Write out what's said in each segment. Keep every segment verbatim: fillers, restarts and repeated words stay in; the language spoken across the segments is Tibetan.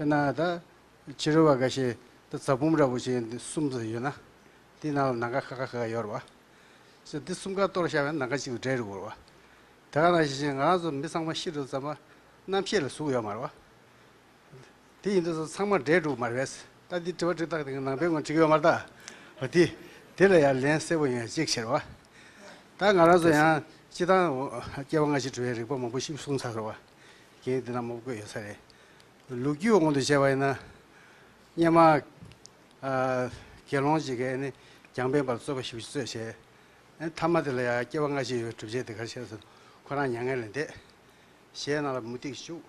དཔེར་ན་ད་ཕྱི་རོལ་བ་འགའ་ཤས་ད་རྫ་བུམ་འདྲ་པོ་ཞིག་འདི་གསུམ་ཙམ་ཡོད་ན། འདི་ནང་ལ་ནམ་མཁའ་ཁ་ཁ་ཁ་ཁ་ཡོད་རེད་བ། ཙི་འདི་གསུམ་ཀ་གཏོར་བཞག་པ་ན་ནམ་མཁའ་གཅིག་ཏུ་འདྲེས་འགྲོ་གི་རེད་བ། དེ་ག་ནང་བཞིན་བཞིན་ང་རང་ཚོ་མི་ཚང་མ་ཤི་འགྲོ་ཙམ་པ་རྣམ་ཤེས་ལ་གཟུགས་ཡོད་མ་རེད་བ། དེ་ཡིན་དུས་ཚང་མ་འདྲེས་འགྲོ་གི་མ་རེད་པས། ད་འདི་དྲི་བ་དྲི་སྟངས་དེ་ནང་པའི་ངོས་འགྲིག་ཡོད་མ་རེད་ད། འོ་དེ་དེ་ལ་ཡང་ལན་གསལ་པོ་ཡོང་ཡ་གཅིག་བྱེད་རེད་བ། ད་ང་རང་ཚོ་ཡང་སྤྱི་བཏང་སྐྱེ་བ་སྔ་ཕྱི་འགྲོ་བའི་རིག་པ་མང་པོ་ཞིག་གསུངས་ཚར་རེད་བ། རྒན་འདི་ན་མང་པོ་བཀོད་ཡོད་ས་རེད། ལོ་རྒྱུས་དབང་དུ་བྱས་པ་ཡིན་ན། སྔོན་མ། ཨ། དགེ་སློང་ཞིག་གིས་ནི་རྒྱང་འཕེན་པར་རྩོད་པ་ཞིག་རྩོད་བྱས། ཨ། མཐའ་མ་དེ་ལ་ཡང་སྐྱེ་བ་སྔ་ཕྱི་ཡོད་པའི་སྒྲུབ་བྱེད་དེ་ག་རེ་བྱས་སོང་། ཁོ་རང་མྱ་ངན་ལས་འདས། ཞལ་ནང་ལ་མུ་ཏིག་བྱུགས།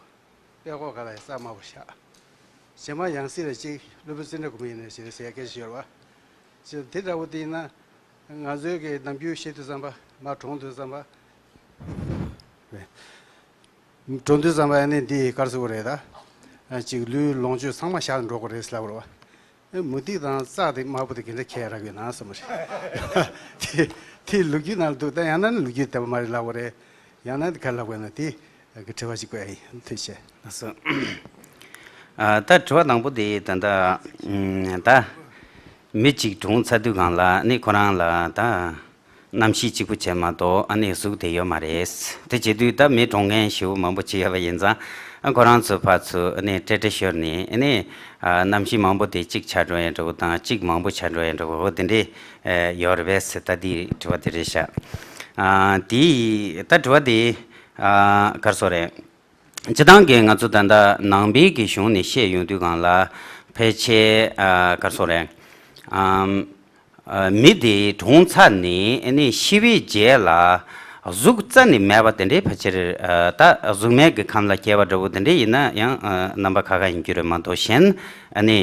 པད་ཁོག་སྒང་ལ་ཡང་རྩ་དམར་པོ་བཞག། བྱེ་མ་ཡང་སྲིད་ལ་གཅིག་སློབ་དཔོན་ཙནྡྲ་གོ་མི་ཡིན་ནས་ཞེས་ཟེར་ཡ་སྐད་ཆ་ཡོད་རེད་བ། ཅེས་དེ་འདྲ་བོ་དེ་ཡིན་ན། ང་ཚོའི་གི་ནམ་རྒྱུན་བཤད་དུས་ཙམ་པ་མར་གྲོངས་དུས་ཙམ་པ། གྲོངས་དུས་ཙམ་པ་ཡང་ནི་འདི་ག་རེ་ཟེར་དགོས་རེད་ད། ཨ། ཅིག་ལུས་ལོངས་སྤྱོད་ཚང་མ་བཞག་འགྲོ་དགོས་རེད་ལབ་རེད་བ། ཨ། མུ་ཏིག་དང་རྩྭ་དེ་དམར་པོ་དེ་ག་འདྲ་ཁྱེར་རག་ཡོད་ན་བསམ་པ་རེད། དེ་དེ་ལོ་རྒྱུས་ནང་ལ་འདུག་ད་ཡང་ན་ནི་ལོ་རྒྱུས་དེ་མ་རེད་ལབ་དགོས་རེད། ཡང་ན་དེ་ག་ལབ་དགོས་ན་དེ་གི་དྲི་བ་ཞིག་བཀོད་ཡ་ཡིན། ཐུགས་རྗེ་ཆེ། ལགས་སོ། ཨ། ད་དྲི་བ་དང་པོ་དེ་ད་ལྟ་ཨ། ད་མི་གཅིག་གྲོངས་ཚར་དུས་སྒང་ལ་ནི་ཁོ་རང་ལ་ད་རྣམ་ཤེས་གཅིག་པུ་བྱས་མ་གཏོགས་ཨ་ནི་གཟུགས་དེ་ཡོད་མ་རེད། དེ་བྱེད་དུས་ད་མི་གྲོངས་མཁན་ཞེ་པོ་མང་པོ་ཅིག་ཡོད་པ་ཡིན་ཙང་། ཨ། ཁོ་རང་ཚོ་ཕར་ཚུར་ཨ་ནི་སྤྲད་སྤྲད་ཤོར་ནས་ཨ་ནི། ཨ། རྣམ་ཤེས་མང་པོ་དེ་གཅིག་ཆགས་འགྲོ་ཡ་འདྲ་བོ་དང་གཅིག་མང་པོ་ཆགས་འགྲོ་ཡ་འདྲ་བོ་འོ་དེ་འདྲས་ཨ་ཡོད་རེད་པས། ད་འདི་དྲི་བ་དེ་རེད་ཤག་ཨ། དེ་ད་དྲི་བ་དེ་ཨ་ག་རེ་ཟེར་དགོས་རེད། སྤྱིར་བཏང་གི་ང་ཚོ་ད་ལྟ་ནང་པའི་གི་གཞུང་ནས་བཤད་ཡོང་དུས་སྒང་ལ་ཕལ་ཆེར་ཨ་ག་རེ་ཟེར་དགོས་རེད། ཨམ། ཨ། མི་དེ་གྲོངས་ཚར་ནས་ཨ་ནི་ཤི་བའི་རྗེས་ལ་གཟུགས་རྩ་ནས་མེད་པ་དེ་འདྲའི་ཕལ་ཆེར་ཨ་ད་གཟུགས་མེད་ཀྱི་ཁམས་ལ་སྐྱེ་བ་འདྲ་བོ་དེ་འདྲ་ཡིན་ན་ཡང་ཨ་རྣམ་པ་ཁ་ཁ་ཡིན་རྒྱུ་རེད་མ་གཏོགས་གཞན་ཨ་ནི་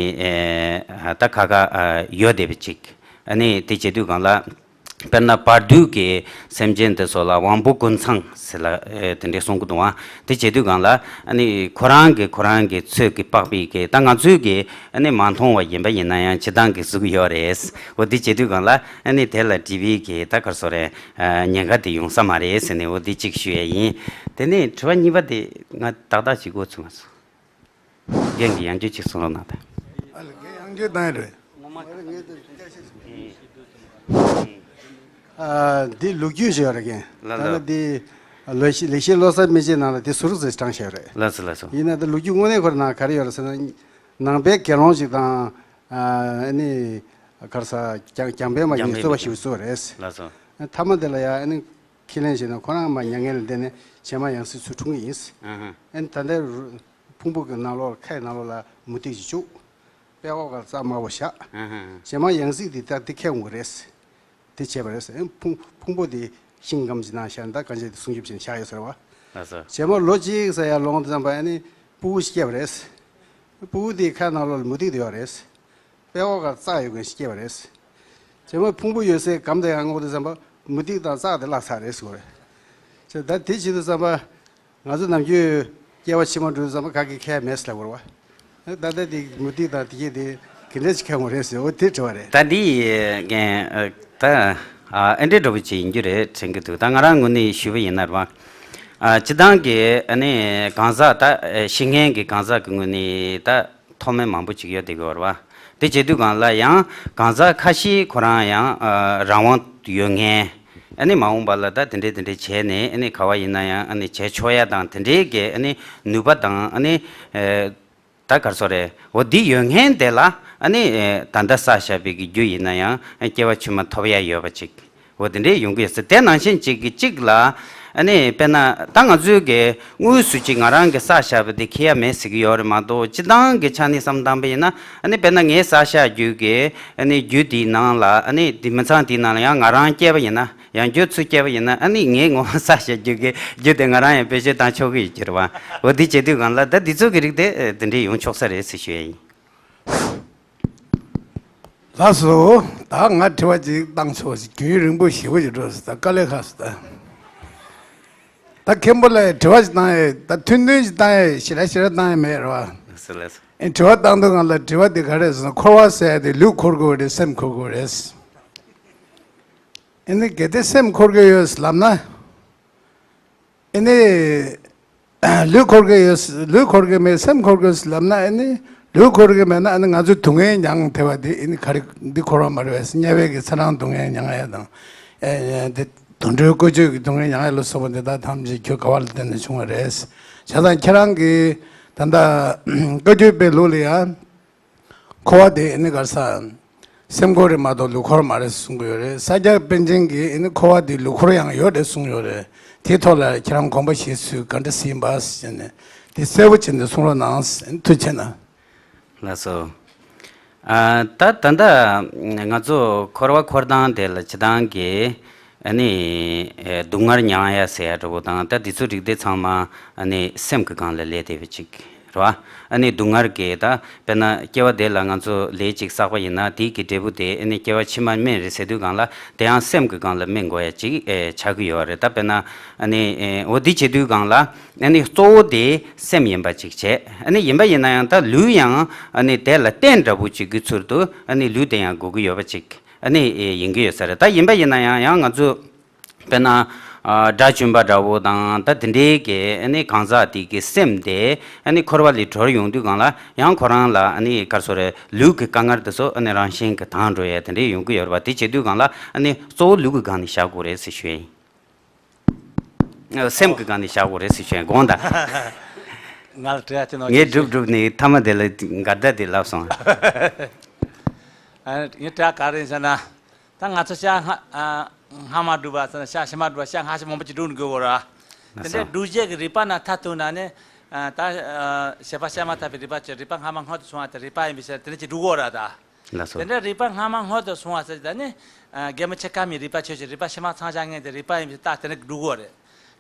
ཨ་ད་ཁ་ཁ་ཨ་ཡོད་བསྡད་པ་ཅིག་ཨ་ནི་དེ་བྱེད་དུས་སྒང་ལ། དཔེར་ན་བར་དོའི་གི་སེམས་ཅན་དེ་ཚོ་ལ་དབང་པོ་ཀུན་ཚང་ཟེར་ལ་ཨེ་དེ་འདྲས་གསུང་གི་འདུག་ཨང་། དེ་བྱེད་དུས་སྒང་ལ་ཨ་ནི་ཁོ་རང་གི་ཁོ་རང་གི་ཚོད་ཀྱིས་དཔག་པའི་གི་ད་ང་ཚོའི་གི་ཨ་ནི་མ་མཐོང་བ་ཡིན་པ་ཡིན་ན་ཡང་སྤྱིར་བཏང་གི་གཟུགས་ཡོད་རེད། འོ་དེ་བྱེད་དུས་སྒང་ལ་ཨ་ནི་དེ་ལ་འབྲས་བུའི་གི་ད་ག་རེ་ཟེར་དགོས་རེད། ཨ་ཉེན་ཁ་དེ་ཡོང་ས་མ་རེད་ཟེར་ནས་འོ་དེ་གཅིག་ཞུ་ཡས་ཡིན། དེ་ནས་དྲི་བ་གཉིས་པ་དེ་ང་ཏག་ཏག་ཅིག་འགོ་ཚུགས་མ་སོང་། རྒན་གྱིས་ཡང་བསྐྱར་ཅིག་གསུང་རོགས་གནང་དང་། ཨ་ལ་རྒན་ཡང་བསྐྱར་བཏང་ཡ་རེད། ཨ་འདི་ལོ་རྒྱུས་ཞིག་ཡོད་རེད་རྒན། ལ་ད་ལ། ལ་འདི་ལོ་ཤི་ལེགས་བཤད་བློ་གསར་མན་ཆད་ནང་ལ་འདི་ཟུར་ཙམ་དྲངས་བཞག་ཡོད་རེད། ལགས་སོ་ལགས་སོ། ཡིན་ན་ད་ལོ་རྒྱུས་དངོས་གནས་ཁོ་རང་ནང་ག་རེ་ཡོད་རེད་ཟེར་ན། ནང་པའི་དགེ་སློང་ཞིག་དང་། ཨ་ནི་ག་རེ་ཟ་རྒྱང་རྒྱང་འཕེན་པ་ཡིན་རྩོད་པ་ཞིག་བཟོས་པ་རེད། ལགས་སོ། མཐའ་མ་དེ་ལ་ཡང་ཨ་ནི་ཁས་ལེན་བྱས་ན་ཁོ་རང་མ་མྱ་ངན་ལས་འདས་ནས་བྱེ་མ་ཡང་སྲིད་ཚུར་འཁྲུངས་ཀྱི་ཡིན། ཨ་ནི་ད་ལྟའི་རུ་ཕུང་པོ་གི་ནང་ལོགས་ལ་ཁའི་ནང་ལོགས་ལ་མུ་ཏིག་ཅིག་བྱུགས། པད་ཁོག་ཁར་རྩ་དམར་པོ་བཞག་ཨ་ཧ། བྱེ་མ་ཡང་སྲིད་དེ་ད་དེ་ཁྱེར་འོང་གི་རེད། དེ་བྱས་པ་རེད། ཨ་ནི་ཕུང་ཕུང་པོ་དེ་ཤིང་སྒམ་གྱི་ནང་བཞག་ད་གང་བྱས་དེ་སྲུང་སྐྱོབ་བྱས་ནས་བཞག་ཡོད་ཟེར་བ། ལགས་སོ། བྱེ་མ་ལོ་གཅིག་ཙམ་ཡར་ལོངས་དུས་ཙམ་པ་ཨ་ནི་ཕྲུ་གུ་ཞིག་སྐྱེས་པ་རེད། ཕྲུ་གུ་དེའི་ཁའི་ནང་ལོགས་ལ་མུ་ཏིག་དེ་ཡོད་རེད། པད་ཁོག་ཁར་རྩ་ཡོད་མཁན་ཞིག་སྐྱེས་པ་རེད། བྱེ་མ་ཕུང་པོ་ཡོད་སའི་སྒམ་དེ་ཡར་སྔོག་དུས་ཙམ་པ་མུ་ཏིག་དང་རྩྭ་དེ་བརླག་ཚར་རེད་ཟེར་བ་རེད། བྱས་ད་དེ་བྱེད་དུས་ཙམ་པ་ང་ཚོ་ནམ་རྒྱུན་སྐྱེ་བ་ཕྱི་མ་འགྲོ་དུས་ཙམ་པ་ག་གེ་ཁྱད་མེད་ཟེར་ལབ་དགོས་རེད་བ། ད་ལྟ་དེ་མུ་ཏིག་དང་དེ་གྱད་དེ་ག་འདྲ་ཞིག་ཁྱད་ཡོད་རེད་ཟེར། འོ་དེ་དྲི་བ་རེད། ད་འདི་རྒན་ད་ཨ་འདྲ་འདྲ་པོ་ཅིག་ཡིན་རྒྱུ་རེད་དྲན་གྱི་འདུག་ད་ང་རང་ངོས་ནས་ཞུས་པ་ཡིན་ན་རེད་བ། ཨ་སྤྱིར་བཏང་གི་ཨ་ནི་གང་ཟག་ད་ཤི་མཁན་གྱི་གང་ཟག་གི་ངོས་ནས་ད། མཐོ་དམན་མང་པོ་ཅིག་ཡོད་བསྡད་ཀྱི་ཡོད་རེད་བ། དེ་བྱེད་དུས་སྒང་ལ་ཡང་གང་ཟག་ཁ་ཤས་ཁོ་རང་ཡང་ཨ་རང་དབང་ཡོད་མཁན། ཨ་ནི་མ་འོངས་པ་ལ་ད་དེ་འདྲས་དེ་འདྲས་བྱས་ནས་ཨ་ནི་ག་བ་ཡིན་ན་ཡང་ཨ་ནི་བྱས་ཆོག་ཡ་དང་དེ་འདྲས་ཀྱི་ཨ་ནི་ནུས་པ་དང་ཨ་ནི་ཨ་ད་ག་རེ་ཟེར་དགོས་རེད། འོ་འདི་ཡོད་མཁན་དེ་ལ་ཨ་ནི་ཨ་ད་ལྟ་བསགས་བཞག་པའི་གི་རྒྱུ་ཡིན་ན་ཡང་ཨ་སྐྱེ་བ་ཕྱི་མ་ཐོབ་ཡ་ཡོད་པ་ཅིག་འོ་དེ་འདྲས་ཡོང་གི་ཡོད་ཟེར། དེ་ནང་བཞིན་གཅིག་གི་གཅིག་ལ་ཨ་ནི་དཔེར་ན་ད་ང་ཚོའི་གི་དངོས་སུ་ཅིག་ང་རང་གི་བསགས་བཞག་པ་དེ་ཁེ་ཡ་མེད་ཟེར་གི་ཡོད་རེད་མ་གཏོགས་སྤྱིར་བཏང་གི་ཆ་ནས་བསམ་བཏང་པ་ཡིན་ན་ཨ་ནི་དཔེར་ན་ངའི་བསགས་བཞག་རྒྱུ་གི་ཨ་ནི་རྒྱུ་དེའི་ནང་ལ་ཨ་ནི་དེ་མི་ཚང་དེའི་ནང་ལ་ཡང་ང་རང་སྐྱེས་པ་ཡིན་ན་ཡང་རྒྱུ་ཚུར་སྐྱེས་པ་ཡིན་ན་ཨ་ནི་ངའི་ངོ་མ་བསགས་བཞག་རྒྱུ་གི་རྒྱུ་དེ་ང་རང་ཡང་བེད་སྤྱོད་བཏང་ཆོག་གི་ཡོད་ཀྱི་རེད་བ། འོ་དེ་བྱེད་དུས་སྒང་ལ་ད་དེ་ཚོ་གི་རིགས་དེ་དེ་འདྲས་ཡོང་ཆོག་ས་རེད་ཟེར་ཞུ་ཡ་ཡིན། ལགས་སོ། ད་ང་དྲི་བ་ཅིག་བཏང་ཆོག་ཅིག་རྒྱུན་རིང་པོ་ཞེ་པོ་ཅིག་འགྲོ་སོང་། ད་དཀའ་ལས་ཁག་སོང་། ད་ད་མཁན་པོ་ལ་དྲི་བ་ཅིག་བཏང་ཡས། ད་ཐུང་ཐུང་ཅིག་བཏང་ཡས། ཞེ་དྲག་ཞེ་དྲག་བཏང་ཡས་མེད་རེད་བ། ལགས་སོ་ལགས་སོ། ཨེ་དྲི་བ་བཏང་དུས་སྒང་ལ་དྲི་བ་དེ་ག་རེ་རེད་ཟེར་ན། འཁོར་བ་ཟེར་ཡ་དེ་ལུས་འཁོར་དགོས་རེད། སེམས་འཁོར་དགོས་རེད། ཨེ་ནི་གལ་ཏེ་སེམས་འཁོར་གྱི་ཡོད་ལབ་ན། ཨེ་ནི། ལུས་འཁོར་གི་ཡོད། ལུས་འཁོར་གི་མེད། སེམས་འཁོར་གི་ལབ་ན། ཨ་ནི་ལུས་འཁོར་གི་མེད་ན། ཨ་ནི་ང་ཚོས་སྡུག་བསྔལ་མྱངས་ཐེབས་པ་དེ་ཨ་ནི་ག་རེ། འདི་འཁོར་བ་མ་རེད་པས། དམྱལ་བའི་གི་ཚེ་རིང་སྡུག་བསྔལ་མྱང་ཡ་དང་། ཨེ་འདི་དུད་འགྲོའི་བཀོལ་སྤྱོད་ཀྱི་སྡུག་བསྔལ་མྱང་ཡ་ལ་སོགས་པ་འདི་དག་ཐམས་ཅད་ཁྱོད་ག་བ་ལ་བརྟེན་ནས་བྱུང་བ་རེད། བྱས་ཙང་ཁྱེད་རང་གིས་ད་ལྟ་བཀའ་བརྒྱུད་པའི་ལུགས་ལ་ཡང་འཁོར་བ་དེ་ཨ་ནི་ག་རེ་ཟ། སེམས་འཁོར་རེད་མ་གཏོགས་ལུས་འཁོར་མ་རེད་གསུང་གི་ཡོད་རེད། ས་སྐྱ་པཎ་ཆེན་གྱིས་ཨ་ནི་འཁོར་བ་དེ་ལུས་འཁོར་ཡང་ཡོད་རེད་གསུང་ཡོད་རེད། དེའི་ཐོག་ལ་ཁྱེད་རང་དགོངས་པ་བཞེས་ཚུལ་ག་འདྲ་ཞིག་ཡིན་པ་ཟེར་ནས་དེ་གསལ་པོ་བྱས་ནས་གསུང་རོགས་གནང་། ཐུགས་རྗེ་ཆེ་གནང་། ལགས་སོ། ཨ། ད་ད་ལྟ་ང་ཚོ་འཁོར་བ་འཁོར་སྟངས་དེ་ལ་སྤྱིར་བཏང་གི་ཨ་ནི་ཨེ་སྡུག་བསྔལ་མྱང་ཡ་ཟེར་ཡ་འདྲ་པོ་དང་། ད་འདི་ཚོ་རིགས་དེ་ཚང་མ་ཨ་ནི་སེམས་ཀྱི་སྒང་ལ་སླེབས་བསྡད་པ་ཅིག་རེད་བ། ཨ་ནི་སྡུག་བསྔལ་གྱི་ད་དཔེར་ན་སྐྱེ་བ་འདི་ལ་ང་ཚོ་ལས་ཅིག་བསགས་པ་ཡིན་ན། དེའི་གི་འབྲས་བུ་དེ་ཨ་ནི་སྐྱེ་བ་ཕྱི་མར་སྨིན་རེད་ཟེར་དུས་སྒང་ལ། དེ་ཡང་སེམས་ཀྱི་སྒང་ལ་སྨིན་དགོས་ཡ་ཅིག་ཨེ་ཆགས་ཀྱི་ཡོད་རེད། ད་དཔེར་ན་ཨ་ནི་ཨེ་འོ་འདི་བྱེད་དུས་སྒང་ལ། ཨ་ནི་གཙོ་བོ་དེ་སེམས་ཡིན་པ་ཅིག་བྱས། ཨ་ནི་ཡིན་པ་ཡིན་ན་ཡང་ད་ལུས་ཡང་ཨ་ནི་དེ་ལ་རྟེན་འདྲ་པོ་ཅིག་གི་ཚུལ་དུ་ཨ་ནི་ལུས་དེ་ཡང་དགོས་ཀྱི་ཡོད་པ་ཅིག་ཨ་ནི་ཡིན་གྱི་ཡོད་ས་རེད། ད་ཡིན་པ་ཡིན་ན་ཡང་། ཡང་ང་ཚོ་དཔེར་ན་ཨ་དགྲ་བཅོམ་པ་འདྲ་པོ་དང་། ད་དེ་འདྲའི་གི་ཨ་ནི་གང་ཟག་དེ་གི་སེམས་དེ་ཨ་ནི་འཁོར་བ་ལས་གྲོལ་ཡོང་དུས་སྒང་ལ། ཡང་ཁོ་རང་ལ་ཨ་ནི་ག་རེ་ཟེར་དགོས་རེད། ལུས་ཀྱི་དཀའ་ངལ་དེ་ཚོ་ཨ་ནི་རང་བཞིན་གྱིས་དྭངས་འགྲོ་ཡ་དེ་འདྲའི་ཡོང་གི་ཡོད་རེད་པ། དེ་བྱེད་དུས་སྒང་ལ་ཨ་ནི་གཙོ་བོ་ལུས་ཀྱི་སྒང་ནས་བཞག་དགོས་རེད་ཟེར་ཞུ་ཡ་ཡིན། སེམས་ཀྱི་སྒང་ནས་བཞག་དགོས་རེད་ཟེར་ཞུ་ཡ་དགོངས་དག་ང་ལ་དྲི་ཡ་དེ་ནོར་ངས་གྱིས་སྒྲུབ་སྒྲུབ་ནས་མཐའ་མ་དེ་ལ་འགལ་ཟླ་དེ་ལབ་སོང་། ཨ། ངས་དྲི་ཡ་ག་རེ་ཡིན་ཟེར་ན། ད་ང་ཚོ་ཤ་སྔ་ཨ་སྔ་མ་བསྒྲུབས་པ་ཟེར་ན། ཤ་ཕྱི་མ་བསྒྲུབས་པ། ཤ་སྔ་ཕྱི་མང་པོ་ཅིག་བསྒྲུབ་དགོས་གོ་ར། དེ་འདྲའི་བསྒྲུབ་བྱེད་ཀྱི་རིགས་པ་ནང་མཐར་ཐུག་ན་ནི། ཨ། ད་ཨ་བྱེད་པ་བྱ་མ་ཐག་པའི་རིགས་པ་བྱས། རིགས་པ་སྔ་མ་སྔོན་དུ་སོང་བ་དེ་རིགས་པ་ཡིན་པའི་ཕྱིར་དེ་འདྲ་ཅིག་བསྒྲུབ་གོ་ར་ད། ལགས་སོ། དེ་འདྲའི་རིགས་པ་སྔ་མ་སྔོན་དུ་སོང་བ་ཟེར་ད་ནི། ཨ། རྒན་མོ་འཆི་ཁ་མའི་རིགས་པ་ཆོས་ཅན། རིགས་པ་ཕྱི་མ་ཚང་བྱ་ངན་དེ་རིགས་པ་ཡིན་པའི་ཕྱིར་ད་དེ་འདྲ་བསྒྲུབ་གོ་རེད།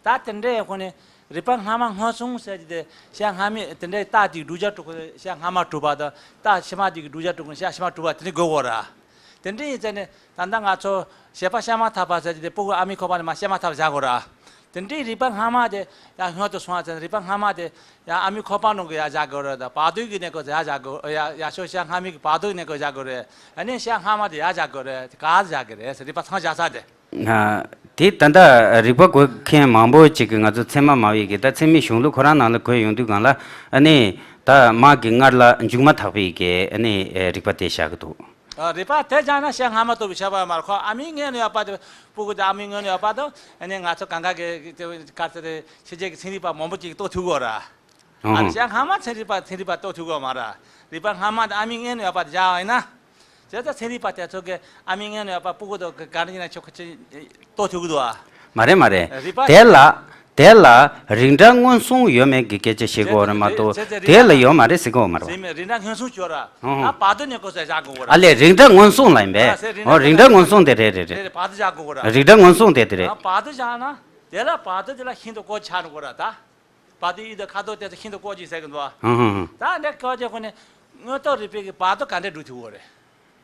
ད་དེ་འདྲའི་ཁོ་ནི་རིགས་པ་སྔ་མ་སྔོན་སོང་ཟེར་གྱི་དེ། ཤ་སྔ་མའི་དེ་འདྲའི་རྟགས་དེའི་བསྒྲུབ་བྱ་སྒྲུབ་ཁུངས་ཤ་སྔ་མ་བསྒྲུབས་པ་དང་། རྟགས་ཕྱི་མ་དེ་གི་བསྒྲུབ་བྱ་སྒྲུབ་ཁུངས་ཤ་ཕྱི་མ་བསྒྲུབས་པ་དེ་འདྲ་དགོས་གོ་ར། དེ་འདྲ་ཡིན་ཙང་ནི་ད་ལྟ་ང་ཚོ་བྱེད་པ་བྱ་མ་ཐག་པ་ཟེར་གྱི་དེ་སྤུ་གུ་ཨ་མའི་ཁོག་པ་ནས་མར་བྱ་མ་ཐག་པ་བཞག་དགོས་ར། དེ་འདྲའི་རིགས་པ་སྔ་མ་དེ་ཡར་སྔོན་དུ་སོང་བ་ཟེར་ན། རིགས་པ་སྔ་མ་དེ་ཡར་ཨ་མའི་ཁོག་པ་ནང་གི་ཡར་བཞག་དགོས་ར། ད་བར་དོའི་གི་གནས་སྐབས་སུ་ཡར་བཞག་དགོས། ཡར་ཡར་ཕྱོགས་ཤ་སྔ་མའི་གི་བར་དོའི་གནས་སྐབས་སུ་བཞག་དགོས་རེད། ཨ་ནི་ཤ་སྔ་མ་དེ་ཡར་བཞག་དགོས་རེད། དེ་ག་ལ་བཞག་གི་རེད་ཟེར། རིགས་པ་ཚང་བཞག་ས་དེ། ཨ། དེ་ད་ལྟ་རིགས་པ་དགོས་མཁན་མང་པོ་ཅིག་གིས་ང་ཚོ་ཚད་མ་སྨྲ་བའི་གི། ད་ཚད་མའི་གཞུང་ལུགས་ཁོ་རང་ནང་ལ་བཀོད་ཡོང་དུས་སྒང་ལ། ཨ་ནི་ད་མ་གི་སྔར་ལ་མཇུག་མ་ཐག་པའི་གི་ཨ་ནི་རིགས་པ་དེ་བཞག་གི་འདུག་ཨ། རིགས་པ་དེ་སྦྱངས་ན་ཤ་སྔ་མ་ཐོབ་པའི་ཁྱབ་པ་མ་རེད། ཁོ་ཨ་མའི་མངལ་ནས་ཡོད་པ་དེ། སྤུ་གུ་དེ་ཨ་མའི་མངལ་ནས་ཡོད་པ་དང་། ཨ་ནི་ང་ཚོ་གང་ག་གི་དེ་ག་ཚོད་དེ་ཕྱི་རྒྱལ་གྱི་ཚན་རིག་པ་མང་པོ་ཅིག་རྟོགས་ཐུབ་གོ་ར། ཨ། ཨང་། ཤ་སྔ་མ་ཚན་རིག་པ་ཚན་རིག་པ་རྟོགས་ཐུབ་གོ་མ་ར། རིགས་པ་སྔ་མ་དེ་ཨ་མའི་མངལ་ནས་ཡོད་པ་དེ་བཞག་པ་ཡིན་ན། བྱས་ཙང་ཚན་རིག་པ་དེ་ཚོ་གིས་ཨ་མའི་མངལ་ནས་ཡོད་པ་སྤུ་གུ་དེ་ག་འདྲ་ཡིན་ན་ཆོག་གི་ཅིག་རྟོགས་ཐུབ་ཀྱི་འདུག་ཨ། མ་རེད་མ་རེད། རིགས་པ་དེ་ལ། དེ་ལ་རིགས་འདྲ་མངོན་སུམ་ཡོད་མེད་ཀྱི་སྐད་ཆ་བཤད་དགོས་རེད་མ་གཏོགས། དེ་ལ་ཡོད་མ་རེད་ཟེར་གྱི་ཡོད་མ་རེད་པ། ཟེར་མེད། རིགས་འདྲ་མངོན་སུམ་ཡོད་ར། ཧུང་ཧུང་། ད་བར་དོ་གནས་སྐབས་སུ་བཞག་དགོས་ར། ཨ་ལས། རིགས་འདྲ་མངོན་སུམ་ལ་ཡིན་པས། ཨོ། རིགས་འདྲ་མངོན་སུམ་དེ་རེད། རེད་རེད། བར་དོ་བཞག་དགོས་ར། རིགས་འདྲ་མངོན་སུམ་དེ་དེ་རེད། བར་དོ་བཞག་ན་དེ་ལ་བར་དོ་དེ་ལ་ཤིན་ཏུ་གོ་ཆ་འགྲོ་གོ་ར་ད། བར་དོའི་དབྱིབས་དང་ཁ་དོག་དེ་ཚོ་ཤིན་ཏུ་གོ་ཅིག་ཟེར་གྱི་འདུག་ཨ། ཧུང་ཧུང་ཧུང་། ད་འདི་གོ་ཅིག་ཁོ་ནི་མངོན་རྟོགས་རིག་པའི་གི་བར་དོ་ག་འདྲས་སྒྲུབ་ཐུབ་གོ་རེད།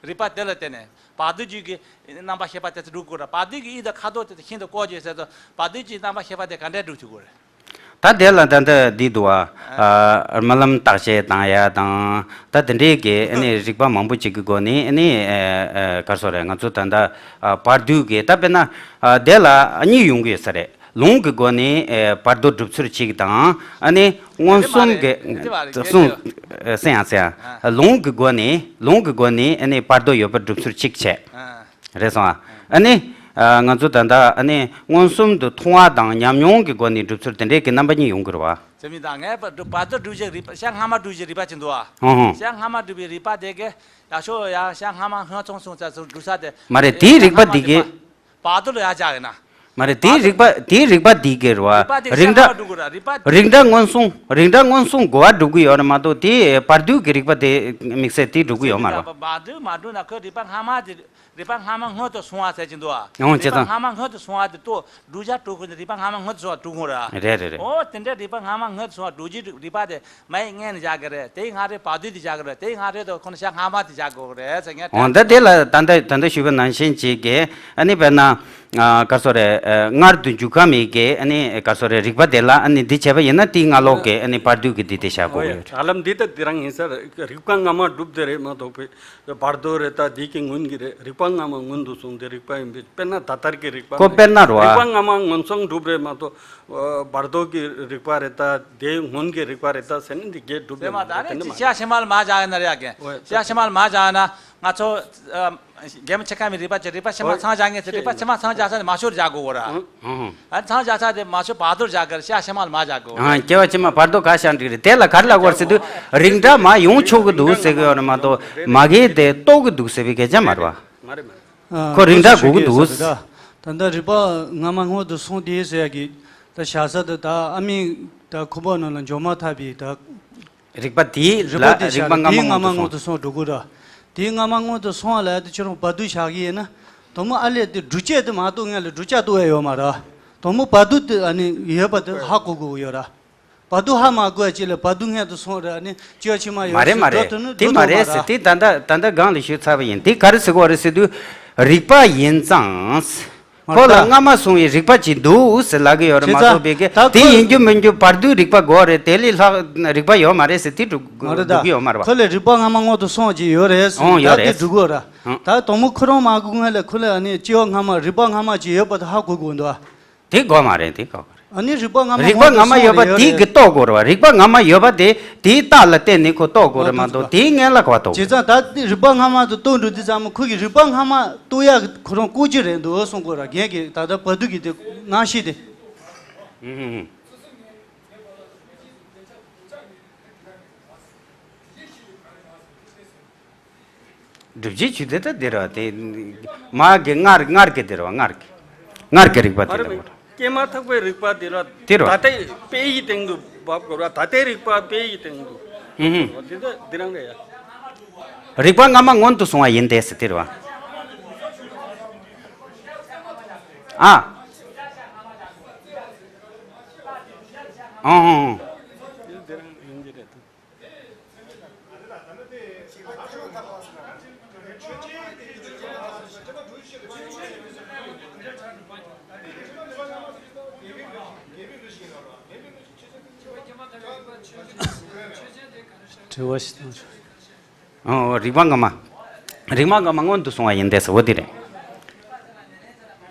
རིགས་པ་དེ་ལ་བརྟེན་ནས་བར་དོ་རྒྱུད་ཀྱི་རྣམ་པར་ཤེས་པ་དེ་ཚོ་སྒྲུབ་དགོས་ར། བར་དོའི་གི་དབྱིབས་དང་ཁ་དོག་དེ་ཚོ་ཤིན་ཏུ་གོ་ཅིག་ཟེར་ཚོ། བར་དོའི་གི་རྣམ་པར་ཤེས་པ་དེ་ག་འདྲས་སྒྲུབ་ཐུབ་གོ་རེད། ད་དེ་ལ་ད་ལྟ་འདི་འདུག་ཨ། ཨ། རྨི་ལམ་བརྟག་དཔྱད་བཏང་ཡ་དང་། ད་དེ་འདྲའི་གི་ཨ་ནི་རིགས་པ་མང་པོ་ཅིག་གི་སྒོ་ནས། ཨ་ནི་ཨ་ཨ་ག་རེ་ཟེར་དགོས་རེད། ང་ཚོ་ད་ལྟ་ཨ་བར་དོའི་གི། ད་དཔེར་ན་ཨ་དེ་ལ་གཉིས་ཡོང་གི་ཡོད་ས་རེད། ལུང་གི་སྒོ་ནས་ཨེ་བར་དོ་སྒྲུབ་ཚུལ་གཅིག་དང་། ཨ་ནི་མངོན་སུམ་གྱི། དེ་མ་རེད། དེ་མ་རེད། གསུང་། ཨེ་གསན་ཡང་གསན་ཡང་། ཨ། ལུང་གི་སྒོ་ནས། ལུང་གི་སྒོ་ནས་ཨ་ནི་བར་དོ་ཡོད་པར་སྒྲུབ་ཚུལ་གཅིག་བྱས། ཨ། རེད་སོང་ཨ། ཨ་ནི་ཨ་ང་ཚོ་ད་ལྟ་ཨ་ནི་མངོན་སུམ་དུ་མཐོང་བ་དང་ཉམས་མྱོང་གི་སྒོ་ནས་སྒྲུབ་ཚུལ་དེ་འདྲའི་གི་རྣམ་པ་གཉིས་ཡོང་གི་རེད་བ། དེ་མིན་ད་ངས་བར་དོ་བར་དོ་སྒྲུབ་བྱེད་རིགས་པ། ཤ་སྔ་མ་སྒྲུབ་བྱེད་རིགས་པ་ཅིག་འདུག་ཨ། ཧུང་ཧུང་། ཤ་སྔ་མ་སྒྲུབ་པའི་རིགས་པ་དེ་གི་ཡག་ཤོས་ཡ། ཤ་སྔ་མ་སྔོན་སོང་སོང་ཙང་སྒྲུབ་ས་དེ། མ་རེད། དེའི་རིགས་པ་འདི་གི། བར་དོ་ལ་ཡར་བཞག་ཡིན་ན། མ་རེད། དེའི་རིགས་པ། དེའི་རིགས་པ་འདི་གི་རེད་བ། རིགས་པ་དེ་རིགས་འདྲ། ཤ་སྔ་མ་སྒྲུབ་དགོས་ར། རིགས་པ། རིགས་འདྲ་མངོན་སུམ། རིགས་འདྲ་མངོན་སུམ་གོ་བ་སྒྲུབ་གི་ཡོད་རེད་མ་གཏོགས། དེ་བར་དོའི་གི་རིགས་པ་དེ་དམིགས་བསལ་དེ་སྒྲུབ་གི་ཡོད་མ་རེད་བ། བར་དོ་མ་སྒྲུབ་ན་ཁོས་རིགས་པ་སྔ་མ་དེ། རིགས་པ་སྔ་མ་སྔོན་དུ་སོང་བ་ཟེར་གྱི་འདུག་ཨ། ཨོ། བྱས་ཙང་། རིགས་པ་སྔ་མ་སྔོན་དུ་སོང་བ་དེ་ལྟོས། བསྒྲུབ་བྱ་སྒྲུབ་ཁུངས་དེ་རིགས་པ་སྔ་མ་སྔོན་དུ་སོང་བ་སྒྲུབ་ཁུངས་ར། རེད་རེད་རེད། ཨོ། དེ་འདྲ་རིགས་པ་སྔ་མ་སྔོན་དུ་སོང་བ་སྒྲུབ་བྱེད་རིགས་པ་དེ་མ་ཡི་མངལ་ནས་བཞག་གི་རེད། དེའི་སྔ་རོལ་བར་དོ་དེ་བཞག་གི་རེད། དེའི་སྔ་རོལ་དུ་ཁོ་ན་ཤ་སྔ་མ་དེ་བཞག་དགོས་གི་རེད་ཟེར། ངས་ཨོ། ད་དེ་ལ་ད་ལྟ་ད་ལྟ་ཞུས་པ་ནང་བཞིན་ཅིག་གི། ཨ་ནི་དཔེར་ན། ཨ་ག་སོ་རེ་ཨ་མངལ་དུ་འཇུག་ག་མེད་ཀྱི་ཨ་ནི་ག་སོ་རེ་རིག་པ་དེ་ལ་ཨ་ནི་འདི་བྱས་པ་ཡིན་ན་དེའི་སྔ་ལོགས་ཀྱི་ཨ་ནི་བར་དོ་གི་འདི་དེ་བཞག་དགོས་ཡོད། ཧ་ལམ་འདི་ལྟ་འདི་རང་ཡིན་ས་རེད། རིག་པ་སྔ་མ་གྲུབ་དེ་རེད་མ་གཏོགས་པའི་བར་དོ་རེད། ད་འདི་གི་སྔོན་གྱི་རེད། རིག་པ་སྔ་མ་སྔོན་དུ་སོང་དེ་རིག་པ་ཡིན་པས། དཔེར་ན་ད་ལྟར་གྱི་རིག་པ་ཁོ་མེད། དཔེར་ན་རེད་བ། རིག་པ་སྔ་མ་སྔོན་སོང་གྲུབ་རེད་མ་གཏོགས་བར་དོ་གི་རིག་པ་རེད་ད་དེ་སྔོན་གྱི་རིག་པ་རེད་ད་ཟེར་ནས་འདི་གས་གྲུབ་དེ་རེད་མ་མ་ད་གཏོགས་དེ་ནི་འདི་མ་ཅི་ཡ་ཕྱི་མ་ལ་མ་བཞག་ཡིན་ན་རེད་ཡ་གས། ཨོ་ཅི་ཡ་ཕྱི་མ་ལ་མ་བཞག་ཡིན་ན། ང་ཚོ་ཨ་རྒན་མོ་ཆེ་ཁ་མི་རིག་པ་ཅིག་རིག་པ་ཕྱི་མ་ཚང་བཞག་ངེས་ཚེ་རིག་པ་ཕྱི་མ་ཚང་བཞག་ཚར་ནས་མ་ཤོར་བཞག་དགོས་གོ་ར། ཨང་། ཨ་ཚང་བཞག་ཚར་དེ་མ་ཤོར་བར་དོར་བཞག་གར་ཤ་ཕྱི་མ་ལ་མ་བཞག་གོ་ར། ཨང་། སྐྱེ་བ་ཕྱི་མ་བར་དོ་ག་ཤ་འགྲིག་རེད། དེ་ལ་ག་རེ་ལབ་དགོས་རེད་ཟེར་དུས་རིགས་འདྲ་མ་ཡོང་ཆོག་གི་འདུག་ཟེར་གི་ཡོད་རེད་མ་གཏོགས་མ་གི་དེ་རྟོགས་གི་འདུག་ཟེར་བའི་སྐད་ཆ་མ་རེད་བ། མ་རེད་མ་རེད། ཨ་ཁོ་རིགས་འདྲ་དགོས་ཀྱི་འདུག་ད་ད་ལྟ་རིག་པ་སྔ་མ་སྔོན་དུ་སོང་དེ་ཟེར་ཡ་གི་ད་བཞག་ས་དེ་ད་ཨ་མི་ད་ཁོ་པ་ནང་ལ་འཇོག་མ་ཐག་པའི་ད། རིག་པ་དེའི་རིག་ལ་པ་དེ་རིག་པ་བཞག་སྔ་མ་དེའི་སྔ་མ་སྔོན་དུ་སོང་། སྔོན་དུ་སོང་འགྲོ་དགོས་ར། དེའི་སྔ་མ་སྔོན་དུ་སོང་བ་ལ་དེ་ཁྱོད་རང་བར་དོ་བཞག་གི་ཡིན་ན། དོན་དངོས་ཨ་ལས་དེ་སྒྲུབ་བྱེད་དེ་མ་གཏོགས་ངས་ལ་བསྒྲུབ་བྱ་གཏོགས་ཡ་ཡོད་མ་ར། དོན་དངོས་བར་དོ་དེ་ཨ་ནི་ཡོད་པ་དེ་ཧ་གོ་དགོས་ཡོད་ར། བར་དོ་ཧ་མ་གོ་ཡ་ཅིག་ལ་བར་དོ་སྔོན་དུ་སོང་ར་ཨ་ནི་སྐྱེ་བ་ཕྱི་མ་ཡོད་མ་རེད་མ་ཟེར་རེད། འགྲོ་དོན་དེ་འགྲོ་མ་མ་རེད་ཐུབ་ཟེར། ར། དེ་ད་ལྟ་ད་ལྟ་སྒང་ལ་ཞུས་ཚར་བ་ཡིན། དེ་ག་རེ་ཟེར་དགོས་རེད་ཟེར་དུས་རིག་པ་ཡིན་ཙང་། མ་ཁོ་ལ་རེད་ད། སྔ་མ་སོང་བའི་རིག་པ་ཅིག་འདུག་ཟེར་ལབ་ཀྱི་ཡོད་རེད་མ་བྱས་ཙང་གཏོགས་པའི་གི་ད་དེ་ཁོ་ཡིན་རྒྱུ་མིན་རྒྱུ་བར་དོའི་རིག་པ་དགོས་རེད། དེ་ལས་ལྷག་རིག་པ་ཡོད་མ་རེད་ཟེར་དེ་འགྲུབ་མ་རེད་ད། འགྲུབ་ཀྱི་ཡོད་མ་རེད་བ། ཁོ་ལ་རིག་པ་སྔ་མ་སྔོན་དུ་སོང་བ་ཅིག་ཡོད་རེད་ཟེར་ཨོང་ཡོད་ད་དེ་རེད། འགྲུབ་དགོས་ར། ཨང་། ད་དོན་དངོས་ཁོ་རང་མ་གོ་སྔོན་ལ་ཁོ་ལ་ཨ་ནི་སྐྱེ་བ་སྔ་མ་རིག་པ་སྔ་མ་ཅིག་ཡོད་པ་དེ་ཧ་གོ་དགོས་འདུག་ཨ། དེ་དགོས་མ་རེད། དེ་དགོས་མ་རེད། ཨ་ནི་རིག་པ་སྔ་མ་རིག་པ་སྔོན་དུ་སྔ་མ་སོང་ཡོད་པ་རེད་དེ་ཡོད་གི་རེད། རྟོགས་དགོས་རེད་བ། རིག་པ་སྔ་མ་ཡོད་པ་དེ་དེའི་རྟགས་ལ་བརྟེན་ནས་ཁོ་རྟོགས་དགོས་རེད་མ་གཏོགས་དེའི་སྔོན་ལ་གོ་རྟོགས་དགོས། བྱས་ཙང་ད་དེ་རིག་པ་སྔ་མ་དུ་རྟོགས་འགྲོ་དུས་ཙམ་ཁོ་གི་རིག་པ་སྔ་མ་རྟོགས་ཡག་ཁོ་རང་ཀུན་སྤྱོད་རེད་འདུག་གསུང་དགོས་ར། རྒན་གྱི་ད་ལྟ་བར་དོ་གི་དེ་ནང་བཞིན་དེ། ཨུ་ཧུ་ཧུ། སྒྲུབ་བྱེད་ཆོས་དེ་ད་འདི་རེད་བ། དེ་མ་གི་སྔར་སྔར་གི་འདི་རེད་བ། སྔར་གི་སྔར་གི་རིག་པ་དེ་ལ་གོ། སྐྱེས་མ་ཐག་པའི་རིག་པ་དེ་ལ་ད་ལྟའི་དཔེ་ཡི་སྟེང་དུ་བབ་དགོས་ར། ད་ལྟའི་རིག་པ་དཔེ་ཡི་སྟེང་དུ། ཧུམ་ཧུམ། འོ་དེ་ད་འདི་རང་རེད་ཡ། རིག་པ་སྔ་མ་སྔོན་དུ་སོང་བ་ཡིན་ཏེ་ཟེར་དེ་རེད་བ། ཨ། ཨང་ཨང་ཨང་། དྲི་བ་ཞིག་གཏོང་ཆོག་ཨོ། རིག་པ་སྔ་མ། རིག་པ་སྔ་མ་སྔོན་དུ་སོང་བ་ཡིན་ཏེ་ཟེར་བ་དེ་རེད།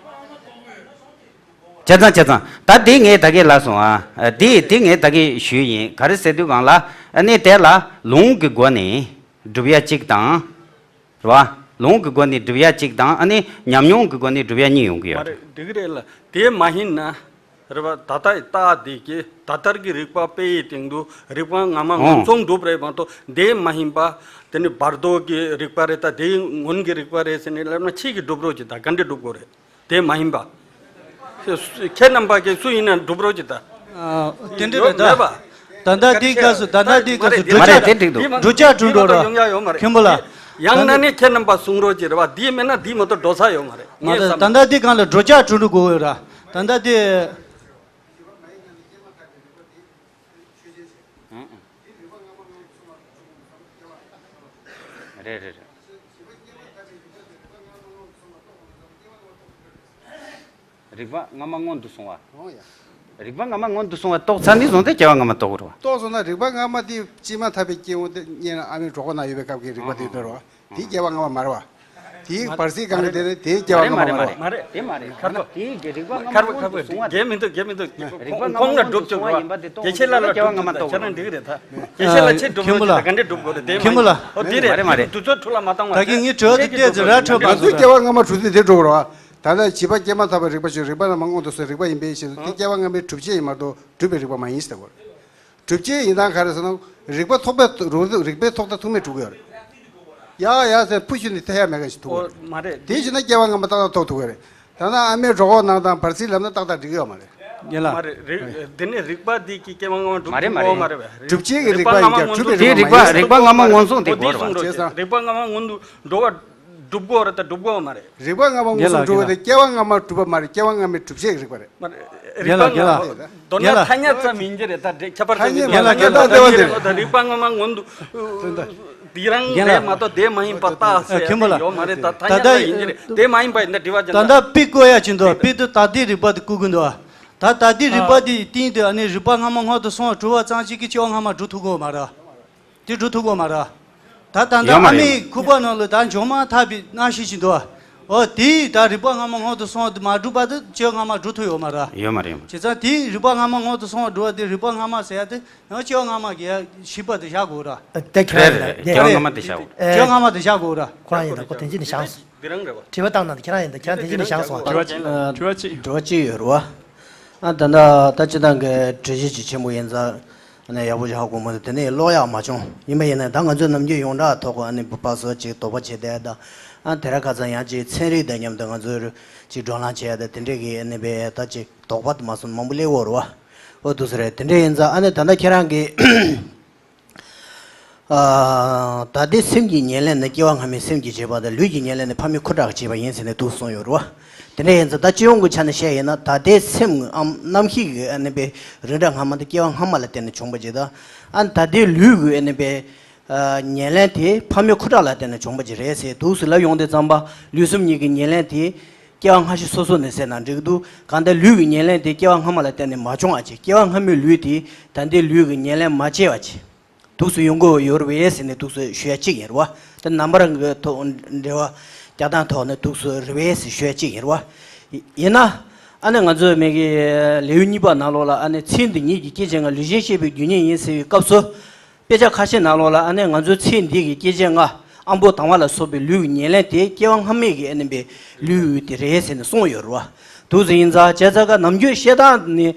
བྱས་ཙང་བྱས་ཙང་ད་དེ་ངས་ད་གིན་ལབ་སོང་ཨ། དེ་དེ་ངས་ད་གིན་ཞུས་ཡིན། ག་རེ་ཟེར་དུས་སྒང་ལ་ཨ་ནི་དེ་ལ་ལུང་གི་སྒོ་ནས་སྒྲུབ་ཡ་གཅིག་དང་། རེད་བ། ལུང་གི་སྒོ་ནས་སྒྲུབ་ཡ་གཅིག་དང་ཨ་ནི་ཉམས་མྱོང་གི་སྒོ་ནས་སྒྲུབ་ཡ་གཉིས་ཡོང་གི་ཡོད་རེད། འགྲིག་གི་རེད་ལ། དེ་མ་ཡིན་ན། རེད་བ། ད་ལྟ་ཡི་རྟགས་དེ་གི་ད་ལྟར་གྱི་རིག་པ་དཔེ་ཡི་སྟེང་དུ་རིག་པ་སྔ་མ་ངོ་ཨོ་མཚུངས་གྲུབ་རེད་མ་གཏོགས་དེ་མ་ཡིན་པ། དེ་ནི་བར་དོ་གི་རིག་པ་རེད་ད་དེའི་སྔོན་གྱི་རིག་པ་རེད་ཟེར་ནས་ལབ་ན་ཕྱིས་ཀྱི་སྒྲུབ་རོགས་གྱིས་ད་ག་འདྲ་སྒྲུབ་དགོས་རེད། དེ་མ་ཡིན་པ། ཁྱེད་རྣམ་པ་གི་སུ་ཡིན་ན་སྒྲུབ་རོགས་གྱིས་ད། ཨ། དེ་འདྲ་རེད་ད། ད་ལྟ་འདིའི་སྐབས་སུ་ད་ལྟ་འདིའི་སྐབས་སུ་མ་རེད། དེ་འགྲིག་འདུག་འགྲོ་འཆག་འགྲོ་འགྲོ་ར། མཁན་པོ་ལགས། ཡང་ན་ནི་ཁྱེད་རྣམ་པ་གསུང་རོགས་གྱིས་རེད་བ། འདི་མེད་ན་འདི་མ་གཏོགས་འགྲོ་ས་ཡོད་མ་རེད། མ་རེད། ད་ལྟ་འདི་སྒང་ལ་འགྲོ་འཆག་འགྲོ་འགྲོ་དགོས་ཡོད་ར། ད་ལྟ་འདི། རེད་རེད་རེད། རིག་པ་སྔ་མ་སྔོན་དུ་སོང་བ། ཨོ་ཡ། རིག་པ་སྔ་མ་སྔོན་དུ་སོང་བ་རྟོགས་ཚར་ནས་བཟུང་སྟེ་སྐྱེ་བ་སྔ་མ་རྟོགས་རེད་བ། རྟོགས་སོང་ན་རིག་པ་སྔ་མ་དེ་སྐྱེས་མ་ཐག་པའི་སྐྱེ་བོ་དེ་སྔོན་ཨ་མའི་གྲོད་ཁོག་ན་ཡོད་པའི་སྐབས་ཀྱི་རིག་པ་དེ་ཡོད་རེད་བ། དེའི་སྐྱེ་བ་སྔ་མ་མ་རེད་བ། དེའི་བར་སྲིད་སྒང་ལ་དེ་ནི་དེའི་སྐྱེ་བ་སྔ་མ་མ་རེད། མ་རེད། དེ་མ་རེད། ཁ་རོག་དེའི་གི་རིག་པ་སྔ་མ་ཁ་རོག་ཁ་སྔོན་དུ་རོག་སོང་བ་ཡིན་པ་དེ་རེད། རྒྱ་མི་འདུག་རྒྱ་མི་འདུག་རིག་པ་སྔ་མ་ཁོང་ལ་སྔོན་དུ་སྒྲུབ་སོང་བ་ཡིན་པ་དེ་རྟོགས་ཁྱེད་ཆེ་ལ་ལ་སྐྱེ་བ་སྔ་མ་རྟོགས་རེད། ཁྱེད་རང་འགྲིག་རེད་ད། རྒྱ་ཆེ་ལ་ཆེ་སྒྲུབ་མཁན་པོ་ལ་ལ་ག་འདྲས་སྒྲུབ་དགོས་རེད་དེ་མ་མཁན་པོ་ལ་ཡིན། ཨོ་དེ་རེད། མ་རེད་མ་རེད། དུས་ཚོད་འཕྲོ་བརླག་མ་བཏང་བ། ད་གིན་ངས་གྲོས་དེ་བལྟས་ཚེ་ར་འཕྲོད་པ་ང་ཚོའི་སྐྱེ་བ་སྔ་མ་གྲུབ་ཚུལ་དེ་འགྲོ་དགོས་རེད་བ། ད་ལྟ་བྱིས་པ་སྐྱེས་མ་ཐག་པའི་རིག་པ་ཞིག་རིག་པ་སྔ་མ་སྔོན་དུ་སོང་རིག་པ་ཡིན་པའི་ཕྱིར་དེ་སྐྱེ་བ་སྔ་མའི་གྲུབ་བྱེད་ཡིན་མ་གཏོགས་གྲུབ་པའི་རིག་པ་མ་ཡིན་ཟེར་དགོས་རེད། གྲུབ་བྱེད་ཡིན་སྟངས་ག་རེ་ཟེར་ན། རིག་པ་ཐོགས་པའི་རིག་པའི་ཐོག་མཐའ་ཐུག་མེད་གྲུབ་ཀྱི་ཡོད་རེད། ཡ་ཡ་ཟེར་ཕུ་ཤུ་ནས་ཐེ་ཡ་མེད་ག་ཞིག་ཐུག་ཡོད་རེད། མ་རེད། དེ་བྱས་ན་སྐྱེ་བ་སྔ་མ་ཏག་ཏག་ཐོགས་ཐུབ་ཀྱི་རེད། ད་ནང་ཨ་མའི་གྲོད་ཁོག་ནང་དང་བར་སྲིད་ལབ་ན་ཏག་ཏག་འགྲིག་གི་ཡོད་མ་རེད། ཡིན་ལ། མ་རེད། རིག་དེ་ནས་རིག་པ་འདི་གི་སྐྱེ་བ་སྔ་མ་གྲུབ་མ་རེད་ཐུབ་ཀྱི་མ་རེད། མ་རེད་བས། གྲུབ་བྱེད་ཀྱི་རིག་པ་ཡིན་ཀྱང་གྲུབ་པའི་རིག་པ་མ་ཡིན། རིག་པ་སྔ་མ་མངོན་སུམ་དེ་གོ་རེད་བ། བྱས་ཙང་། རིག་པ་སྔ་མ་མངོན་དུ་འགྲོ་བ་གྲུབ་དགོས་རེད་ད་གྲུབ་དགོས་མ་རེད། རིག་པ་སྔ་མ་མངོན་སུམ་འགྲོ་བ་དེ་སྐྱེ་བ་སྔ་མ་གྲུབ་པ་མ་རེད། སྐྱེ་བ་སྔ་མའི་གྲུབ་བྱེད་ཀྱི་རིག་པ་རེད། མ་རེད། རིག་པ་རྒན་ལགས། མདོར་ན་ཐ་སྙད་ཙམ་ཡིན་གྱི་རེད། ད་ཁྱད་པར་ཙམ་ཡིན་གྱི་རེད། ད་རིག་པ་སྔ་མ་སྔོན་དུ་འདི་རང་རེད་མ་གཏོགས་དེ་མ་ཡིན་པ་རྟགས་ཟེར་ཡ་དེ་ཡོད་མ་རེད། ད་ཐ་སྙད་ཙམ་ཡིན་གྱི་རེད། དེ་མ་ཡིན་པ་ཡིན་ན་དྲི་བ་ཅན། ད་ལྟ་པི་བཀོད་ཡ་ཅིག་འདུག། པི་དུ་ད་ལྟའི་རིག་པ་དེ་བཀོད་ཀྱི་འདུག། ད་ད་ལྟའི་རིག་པ་དེའི་སྟེང་དུ་ཨ་ནི་རིག་པ་སྔ་མ་སྔོན་དུ་སོང་བ་གྲུབ་པ་ཙམ་ཞིག་གིས་སྐྱེ་བ་སྔ་མ་སྒྲུབ་ཐུབ་ཀྱི་ཡོད་མ་རེད། དེ་སྒྲུབ་ཐུབ་ཀྱི་ཡོད་མ་རེད། ད་ད་ལྟ་ཨ་མའི་ཁུག་པ་ནང་ལ་ད་འཇོག་མ་ཐག་པའི་རྣམ་ཤེས་ཤིག་འདུག། འོ་དེས་ད་རིག་པ་སྔ་མ་སྔོན་དུ་སོང་བ་དེ་མ་གྲུབ་པ་དེ་སྐྱེ་བ་སྔ་མ་སྒྲུབ་ཐུབ་ཡོད་མ་རེད། ཡོད་མ་རེད། ཡོད་མ་རེད། བྱས་ཙང་དེས་རིག་པ་སྔ་མ་སྔོན་དུ་སོང་བ་སྒྲུབ་པ་དེ་རིག་པ་སྔ་མ་ཟེར་ཡ་དེ་ཡང་སྐྱེ་བ་སྔ་མ་གི་ཡ་ཞིབ་པ་དེ་བཞག་དགོས་ར། དེ་ཁྱོད་རང་རེད་རེད། སྐྱེ་བ་སྔ་མ་དེ་བཞག་དགོས། ཁོ་རང་ཡིན་ན་ཁོ་དེ་འདྲ་ནས་བཞག་སོང་། འདི་རང་རེད་པ། དྲི་བ་བཏང་ན་ཁྱེད་རང་ཡིན་ད་ཁྱེད་རང་དེ་འདྲ་ནས་བཞག་སོང་། དྲི་བ་གཅིག་དྲི་བ་གཅིག་དྲི་བ་གཅིག་ཡོད་རེད་པ། ཨ་ད་ལྟ་ད་སྤྱིར་བཏང་གི་འགྲེལ་བཤད་ཅིག་ཆེན་པོ་ཡིན་ཙང་ཨ་ནི་ཡག་པོ་ཞིག་ཧ་གོ་མ་འདུག། དེ་ནས་ཀློག་ཡག་མ་བྱུང་། ཡིན་པ་ཡིན་ན་ད་ང་ཚོས་ནམ་རྒྱུན་ཡོངས་གྲགས་ཐོག་ཨ་ནི་བུ་ཕ་སོགས་ཅིག་དོགས་པ་བྱེད་བསྡད་ད། ཨ་དེ་ར་ཁ་ཚང་ཡང་ཅིག་ཚན་རིག་དང་མཉམ་དུ་ང་ཚོས་ཅིག་བགྲོ་གླེང་བྱེད་ཡ་ད་དེ་འདྲས་ཀྱི་ཨ་ནི་བས་ད་ཅིག་དོགས་པ་དུ་མ་སོང་མང་པོ་སླེབས་ཡོད་རེད་པ། འོ་འདུག་སེ་རེད། དེ་འདྲས་ཡིན་ཙང་ཨ་ནི་ད་ལྟ་ཁྱེད་རང་གིས། ཨ། ད་ལྟའི་སེམས་ཀྱི་ཉེར་ལེན་ནི་སྐྱེ་བ་སྔ་མའི་སེམས་ཀྱི་བྱེད་པ་དང་ལུས་ཀྱི་ཉེར་ལེན་ནི་ཕ་མའི་ཁུ་ཁྲག་གི་བྱེད་པ་ཡིན་ཟེར་ནས་འདུག་གསུངས་ཡོད་རེད་པ། དེ་འདྲ་ཡིན་ཙང་ད་སྤྱི་ཡོངས་ཀྱི་ཆ་ནས་བཤད་ཡིན་ན་ད་ལྟའི་སེམས་ཀྱི་ཨམ་རྣམ་ཤེས་ཀྱི་ཨ་ནི་པའི་རིགས་འདྲ་སྔ་མ་དེ་སྐྱེ་བ་སྔ་མ་ལ་བརྟེན་ནས་བྱུང་བ་ཅིག་དང་། ཨ་ནི་ད་ལྟའི་ལུས་ཀྱི་ཨ་ནི་པའི་ཨ་ཉེར་ལེན་དེ་ཕ་མའི་ཁུ་ཁྲག་ལ་བརྟེན་ནས་བྱུང་བ་ཅིག་རེད་ཟེར་འདུག་ཟེར་ལབ་ཡོང་དུས་ཙམ་པ་ལུས་སེམས་གཉིས་ཀྱི་ཉེར་ལེན་དེ་སྐྱེ་བ་སྔ་ཕྱི་སོ་སོ་ནས་ཟེར་ན་འགྲིག་གི་འདུག། གང་ལྟར་ལུས་ཀྱི་ཉེར་ལེན་དེ་སྐྱེ་བ་སྔ་མ་ལ་བརྟེན་ནས་མ་བྱུང་བ་ཅིག། སྐྱེ་བ་སྔ་མའི་ལུས་དེ་ད་ལྟའི་ལུས་ཀྱི་ཉེར་ལེན་མ་བྱས་པ་ཅིག། འདུག་སེ་ཡོང་གི་ཡོད་རེད་པས་ཟེར་ནས་འདུག་སེ་ཞུ་ཡ་གཅིག་ཡིན་རེད་པ། དེ་རྣམ་པ་རང་གི་ཐོག་འབྲེལ་བ་རྒྱག་སྟངས་ཐོག་ནས་འདུག་སེ་རེད་པས་ཟེར་ཞུ་ཡ་གཅིག་ཡིན་རེད་པ། ཡིན་ན་ཨ་ནི་ང་ཚོའི་མི་གི་ལེའུ་གཉིས་པ་ནང་ལོགས་ལ་ཨ་ནི་ཚེ་འདི་ཉིད་ཀྱི་སྐྱེ་མཆེད་ལྔ་ལུས་ཅན་ཤེས་པའི་རྒྱུ་ཉིད་ཡིན་ཟེར་བའི་སྐབས་སུ། དཔེ་ཆ་ཁ་ཤས་ནང་ལོགས་ལ་ཨ་ནི་ང་ཚོའི་ཚེ་འདི་གི་སྐྱེ་མཆེད་ལྔ་ཨམ་པོ་དང་པ་ལ་སོགས་པའི་ལུས་ཀྱི་ཉེར་ལེན་དེ་སྐྱེ་བ་སྔ་མའི་གི་ཨ་ནི་པའི་ལུས་དེ་རེད་ཟེར་ནས་གསུངས་ཡོད་རེད་པ། འདུག་སེ་ཡིན་ཙང་བྱས་ཙང་ཀ་ནམ་རྒྱུན་བཤད་སྟངས་ནི།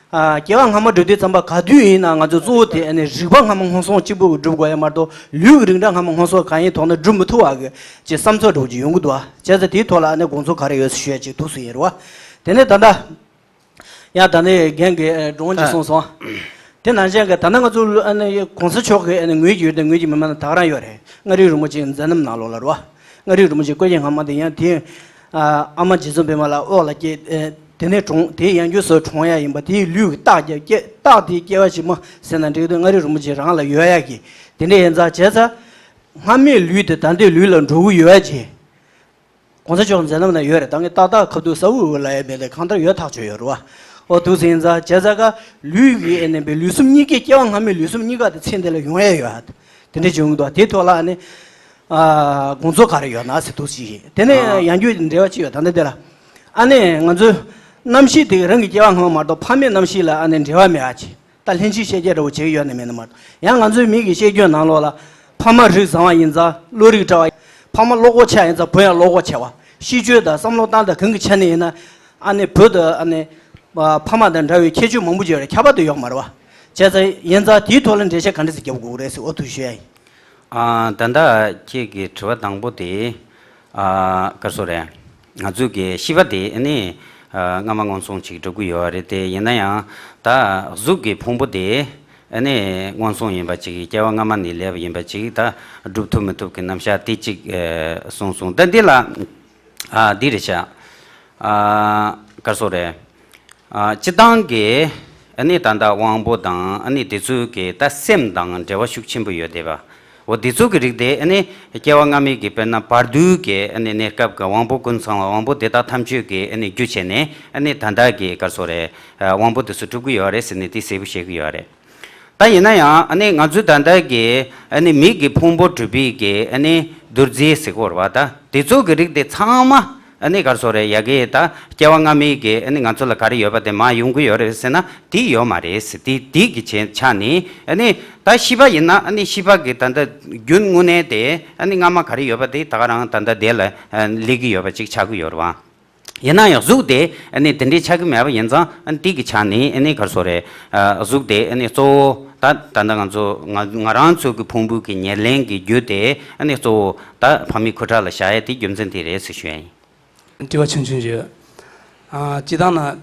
ཨ། སྐྱེ་བ་སྔ་མ་འགྲོ་དུས་ཙམ་པ་ག་དུས་ཡིན་ན་ང་ཚོ་གཙོ་བོ་དེ་ཨ་ནི་རིག་པ་སྔ་མ་སྔོན་སོང་གཅིག་པུ་གིས་སྒྲུབ་དགོས་ཡ་མ་གཏོགས་ལུས་ཀྱི་རིགས་འདྲ་སྔ་མ་སྔོན་སོང་གང་ཡིན་ཐོག་ནས་སྒྲུབ་མི་ཐུབ་པ་གི་ཅིག་བསམ་ཚུལ་འདྲ་བོ་ཅིག་ཡོང་གི་འདུག་ཨ། བྱས་ཙང་དེའི་ཐོག་ལ་ཨ་ནི་དགོངས་ཚུལ་ག་རེ་ཡོད་ཟེར་ཞུ་ཡ་ཅིག་འདུག་སེ་ཡིན་རེད་པ། དེ་ནས་ད་ལྟ་ཡང་ད་ནི་རྒན་གྱིས་སྒྲུང་ཅིག་གསུངས་སོང་། དེ་ནང་བཞིན་གྱི་ད་ལྟ་ང་ཚོ་ཨ་ནི་གོང་ས་མཆོག་གི་ཨ་ནི་ངོས་ཀྱི་ཡུལ་དང་ངོས་ཀྱི་མི་མང་ད་ག་རང་ཡོད་རེད། མངའ་རིས་རིན་པོ་ཆེའི་མཛད་རྣམ་ནང་ལོགས་ལ་རེད་པ། མངའ་རིས་རིན་པོ་ཆེ་སྐུ་ཡི་སྔ་མ་དེ་ཡང་དེ། ཨ་མ་རྗེ་བཙུན་པད་མ་ལ་དབུ་ལ་སྐྱེས། ཨེ། དེ་ནས་གྲོངས། དེ་ཡང་རྒྱུ་སོ་གྲོངས་ཡ་ཡིན་པ་དེའི་ལུས་ཀྱི་རྟགས་ཀྱི་སྐྱེ་རྟགས་དེའི་སྐྱེ་བ་ཞིག་མ་ཟེར་ན་འགྲིག་འདུག། མངའ་རིས་རིན་པོ་ཆེ་རང་ལ་ཡོད་ཡ་གི་དེ་འདྲ་ཡིན་ཙང་བྱས་ཙང་། སྔ་མའི་ལུས་དེ་ད་ལྟའི་ལུས་ལ་འགྲོ་གི་ཡོད་ཡ་གི། གོང་ས་མཆོག་མཛད་རྣམ་ན་ཡོད་རེད། ད་ངས་ཏག་ཏག་ཁ་ཐུག་གསལ་བོ་ལབ་ཡ་མེད་ལ་གང་ལྟར་ཡོད་ཐག་ཆོད་ཡོད་རེད་པ། ཨོ་འདུག་སེ་ཡིན་ཙང་བྱས་ཙང་ཀ་ལུས་ཀྱི་ཨེ་ནས་པའི་ལུས་སེམས་གཉིས་ཀའི་སྐྱེ་བ་སྔ་མའི་ལུས་སེམས་གཉིས་ཀ་དེ་ཚེ་འདི་ལ་ཡོང་ཡ་ཡོད་ཨ། དེ་འདྲ་བྱུང་གི་འདུག། དེའི་ཐོག་ལ་ཨ་ནི། ཨ། དགོངས་ཚུལ་ག་རེ་ཡོད་ན་ཟེར་འདུག་ཅིག། དེ་ནས་ཡང་རྒྱུད་འབྲེལ་བ་ཅིག་ཡོད། ད་ལྟ་འདི་ལ་ཨ་ནི་ང་ཚོའི་རྣམ་ཤེས་དེ་རང་གི་སྐྱེ་བ་སྔ་མ་མ་གཏོགས་ཕ་མའི་རྣམ་ཤེས་ལ་ཨ་ནི་འབྲེལ་བ་མེད་ཨ་ཅིག། ད་ལྷན་ཅིག་བཤད་རྒྱུ་འདྲ་བོ་བྱེད་ཀྱི་ཡོད་ནི་མེད་ནི་མ་གཏོགས། ཡང་ང་ཚོའི་མི་གི་བཤད་རྒྱུན་ནང་ལོགས་ལ། ཕ་མ་རིགས་བཟང་བ་ཡིན་ཙང་བློ་རིག་བཀྲ་བ། ཕ་མ་བློ་ཁོག་ཆེ་ཡིན་ཙང་བུ་ཡང་བློ་ཁོག་ཆེ་བ། གཤིས་སྤྱོད་དང་བསམ་བློ་སྟངས་དང་གང་གི་ཆ་ནས་ཡིན་ན། ཨ་ནི་བུ་དང་ཨ་ནི། ཕ་མ་དང་འདྲ་བའི་ཁྱད་ཆོས་མང་པོ་ཅིག་ཡོད་རེད། ཁྱད་པར་དུ་ཡོད་མ་རེད་བ། བྱས་ཙང་ཡིན་ཙང་དེའི་ཐོག་ལ་འགྲེལ་བཤད་ག་འདྲ་ཞིག་རྒྱབ་དགོས་རེད་ཟེར་འོ་ཐུག་ཞུ་ཡ་ཡིན། ཨ། ད་ལྟ་ཁྱེད་ཀྱི་དྲི་བ་དང་པོ་དེ། ཨ། ག་རེ་ཟེར་རེད། ང་ཚོ་གི་ཤེས་པ་དེ་ཨ་ནི། ཨ། སྔ་མ་སྔོན་སོང་ཅིག་འགྲོ་གི་ཡོད་རེད་དེ། ཡིན་ན་ཡང་ད་གཟུགས་ཀྱི་ཕུང་པོ་དེ་ཨ་ནི་སྔོན་སོང་ཡིན་པ་ཅིག། སྐྱེ་བ་སྔ་མ་ནས་སླེབས་པ་ཡིན་པ་ཅིག། ད་སྒྲུབ་ཐུབ་མི་ཐུབ་ཀྱི་རྣམ་གཞག་དེ་ཅིག། ཨ། གསུངས་སོང་། ད་འདི་ལ། ཨ། འདི་རེད་ཤག། ཨ། ག་རེ་ཟེར་རེད། ཨ། སྤྱིར་བཏང་གི་ཨ་ནི་ད་ལྟ་དབང་པོ་དང་ཨ་ནི་དེ་ཚོའི་གི་ད་སེམས་དང་འབྲེལ་བ་ཤུགས་ཆེན་པོ་ཡོད་བསྡད་པ། འོ་དེ་ཚོ་གི་རིགས་དེ་ཨ་ནི་སྐྱེ་བ་སྔ་མའི་གི་དཔེར་ན་བར་དོའི་གི་ཨ་ནི་གནས་སྐབས་ཀྱི་དབང་པོ་ཀུན་ཚང་བ་དབང་པོ་དེ་དག་ཐམས་ཅད་ཀྱི་ཨ་ནི་རྒྱུ་བྱས་ནས་ཨ་ནི་ད་ལྟ་གི་ག་རེ་ཟེར་རེད། ཨ། དབང་པོ་དེ་ཚོ་གྲུབ་ཀྱི་ཡོད་རེད་ཟེར་ནས་དེ་གསལ་པོ་བཤད་ཀྱི་ཡོད་རེད། ད་ཡིན་ན་ཡང་ཨ་ནི་ང་ཚོའི་ད་ལྟ་གི་ཨ་ནི་མིག་གི་ཕུང་པོ་གྲུབ་པའི་གི་ཨ་ནི་རྡུལ་རྫས་ཟེར་གྱི་ཡོད་རེད་བ། ད་དེ་ཚོ་གི་རིགས་དེ་ཚང་མ། ཨ་ནི་ག་རེ་ཟེར་རེད། ཡ་གི་ད་སྐྱེ་བ་སྔ་མའི་གི་ཨ་ནི་ང་ཚོ་ལ་ག་རེ་ཡོད་པ་དེ་མར་ཡོང་གི་ཡོད་རེད་ཟེར་ན་དེ་ཡོད་མ་རེད་ཟེར། དེ་དེ་གི་ཆ་ནས་ཨ་ནི་ད་ཤེས་པ་ཡིན་ན་ཨ་ནི་ཤེས་པ་གི་ད་ལྟ་རྒྱུན་དངོས་གནས་དེ་ཨ་ནི་སྔ་མ་ག་རེ་ཡོད་པ་དེ་ད་ག་རང་ད་ལྟ་དེ་ལ་སླེབས་ཀྱི་ཡོད་པ་ཅིག་ཆགས་ཀྱི་ཡོད་རེད་བ། ཡིན་ན་ཡང་གཟུགས་དེ་ཨ་ནི་དེ་འདྲའི་ཆགས་ཀྱི་མེད་པ་ཡིན་ཙང་ཨ་ནི་དེ་གི་ཆ་ནས་ཨ་ནི་ག་རེ་ཟེར་རེད། ཨ། གཟུགས་དེ་ཨ་ནི་གཙོ་བོ་ད་ད་ལྟ་ང་ཚོ་ང་ང་རང་ཚོ་གི་ཕུང་པོ་གི་ཉེར་ལེན་གྱི་རྒྱུ་དེ་ཨ་ནི་གཙོ་བོ་ད་ཕ་མའི་ཁུ་ཁྲག་ལ་བཞག་ཡ་དེ་རྒྱུ་མཚན་དེ་རེད་ཟེར་ཞུ་ཡ་ཡིན། དྲི་བ་ཆུང་ཆུང་ཞིག། ཨ། སྤྱིར་བཏང་ན་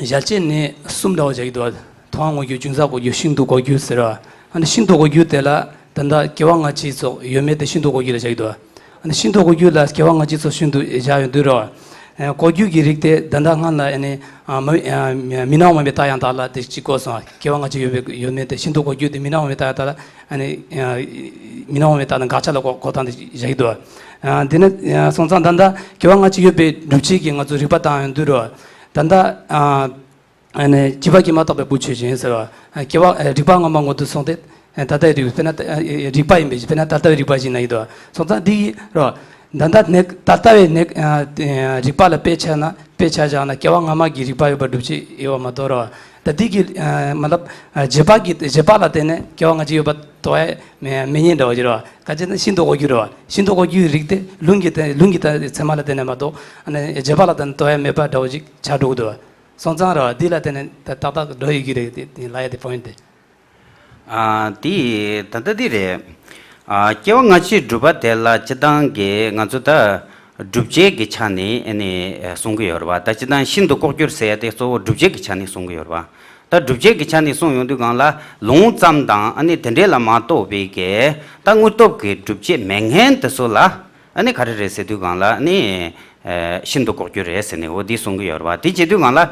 གཞལ་བྱའི་གནས་གསུམ་འདྲ་བོ་བྱ་གི་འདུག། ཐོབ་དབང་དངོས་རྒྱུ། འབྱུང་བཞག་གོ་རྒྱུ། ཤིན་ཏུ་གོ་རྒྱུ་ཟེར་བ། ཨ་ནི་ཤིན་ཏུ་གོ་རྒྱུ་དེ་ལ་ད་ལྟ་སྐྱེ་བ་སྔ་ཕྱི་སོགས་ཡོད་མེད་དེ་ཤིན་ཏུ་གོ་རྒྱུ་ལ་བྱ་གི་འདུག། ཨ་ནི་ཤིན་ཏུ་གོ་རྒྱུ་ལ་སྐྱེ་བ་སྔ་ཕྱི་སོགས་ཤིན་ཏུ་བཞག་ཡོང་དུས་རེད་བ། ཨ་ལྐོག་གྱུར་གྱི་རིགས་དེ་ད་ལྟ་སྔར་ལ་ཨ་ནི་ཨ་མ་ཨ་མི་སྣང་བ་མེད་རྟགས་ཡང་དག་ལ་དེ་གཅིག་བཀོད་སོང་། སྐྱེ་བ་སྔ་ཕྱི་ཡོད་པའི་ཡོད་མེད་དེ་ཤིན་ཏུ་ལྐོག་གྱུར་དེ་མི་སྣང་བ་མེད་རྟགས་ཡང་དག་ལ་ཨ་ནི་ཨ་མི་སྣང་བ་མེད་རྟགས་དང་དགག་བྱ་ལ་གོ་གོ་སྟངས་དེ་བཞག་གི་འདུག་ཨ་དེ་ནི་ཨ་སོང་ཙང་ད་ལྟ་སྐྱེ་བ་སྔ་ཕྱི་ཡོད་པའི་སྒྲུབ་བྱེད་ཀྱི་ང་ཚོ་རིགས་པ་བཏང་ཡོང་དུས་རོ། ད་ལྟ་ཨ་ཨ་ནི་བྱས་པ་སྐྱེས་མ་ཐག་པའི་བུ་ཆོས་ཅན་ཟེར་བ། སྐྱེ་བ་རིགས་པ་སྔ་མ་ངོ་དུ་སོང་སྟེ། ད་ལྟའི་རིགས་དཔེར་ན་རིགས་པ་ཡིན་པའི་དཔེར་ན་ད་ལྟ་བའི་རིགས་པ་ཞིག་ན་ཡིན་དོ། སོང་ཙང་འདི་རོ། ད་ལྟ་ནས་ད་ལྟ་བའི་ནས་རིགས་པ་ལ་དཔེ་ཆ་ན་དཔེ་ཆ་བཞག་ན་སྐྱེ་བ་སྔ་མ་གི་རིགས་པ་ཡོད་པ་སྒྲུབ་བྱེད་ཡོད་པ་མ་གཏོགས་རོ། ད་འདི་གི་མ་ལབ་བྱས་པ་གི་བྱས་པ་ལ་བརྟེན་ནས་སྐྱེ་བ་སྔ་ཕྱི་ཡོད་པ་དོ་ཡ་མེ་མེ་ཉིན་འདྲ་བ་ཅིག་རོ། ག་ཅི་ན་ཤིན་ཏུ་ལྐོག་གྱུར་རོ། ཤིན་ཏུ་ལྐོག་གྱུར་རིགས་དེ་ལུང་གི་ལུང་གི་ཚད་མ་ལ་བརྟེན་ནས་མ་གཏོགས་བྱས་པ་ལ་བརྟེན་ནས་དོ་ཡ་མེད་པ་འདྲ་བ་ཅིག་ཆགས་འགྲོ་གི་འདུག་སོང་ཙང་ར་འདི་ལ་བརྟེན་ནས་ད་ཏག་ཏག་འགྲོ་ཡི་གི་རེད། དེ་དེ་ལ་ཡ་དེ་པོ་ཡིན་ཏེ། ཨ་དེ་ད་ལྟ་འདི་རེད། ཨ་སྐྱེ་བ་སྔ་ཕྱི་སྒྲུབ་པ་དེ་ལ་སྤྱིར་བཏང་གི་ང་ཚོ་ད་སྒྲུབ་བྱེད་ཀྱི་ཆ་ནས་ཨ་ནི་གསུང་གི་ཡོད་རེད་བ། ད་སྤྱིར་བཏང་ཤིན་ཏུ་ལྐོག་གྱུར་ཟེར་ཡ་དེ་གཙོ་བོ་སྒྲུབ་བྱེད་ཀྱི་ཆ་ནས་གསུང་གི་ཡོད་རེད་བ། ད་སྒྲུབ་བྱེད་ཀྱི་ཆ་ནས་གསུང་ཡོང་དུས་སྒང་ལ་ལུང་ཙམ་དང་ཨ་ནི་དེ་འདྲས་ལ་མ་གཏོགས་པའི་གི་ད་དངོས་སྟོབས་ཀྱི་སྒྲུབ་བྱེད་མེད་མཁན་དེ་ཚོ་ལ་ཨ་ནི་ག་རེ་རེད་ཟེར་དུས་སྒང་ལ་ཨ་ནི་ཨ་ཤིན་ཏུ་ལྐོག་གྱུར་རེད་ཟེར་ནས་འོ་འདི་གསུང་གི་ཡོད་རེད་བ། དེ་བྱེད་དུས་སྒང་ལ།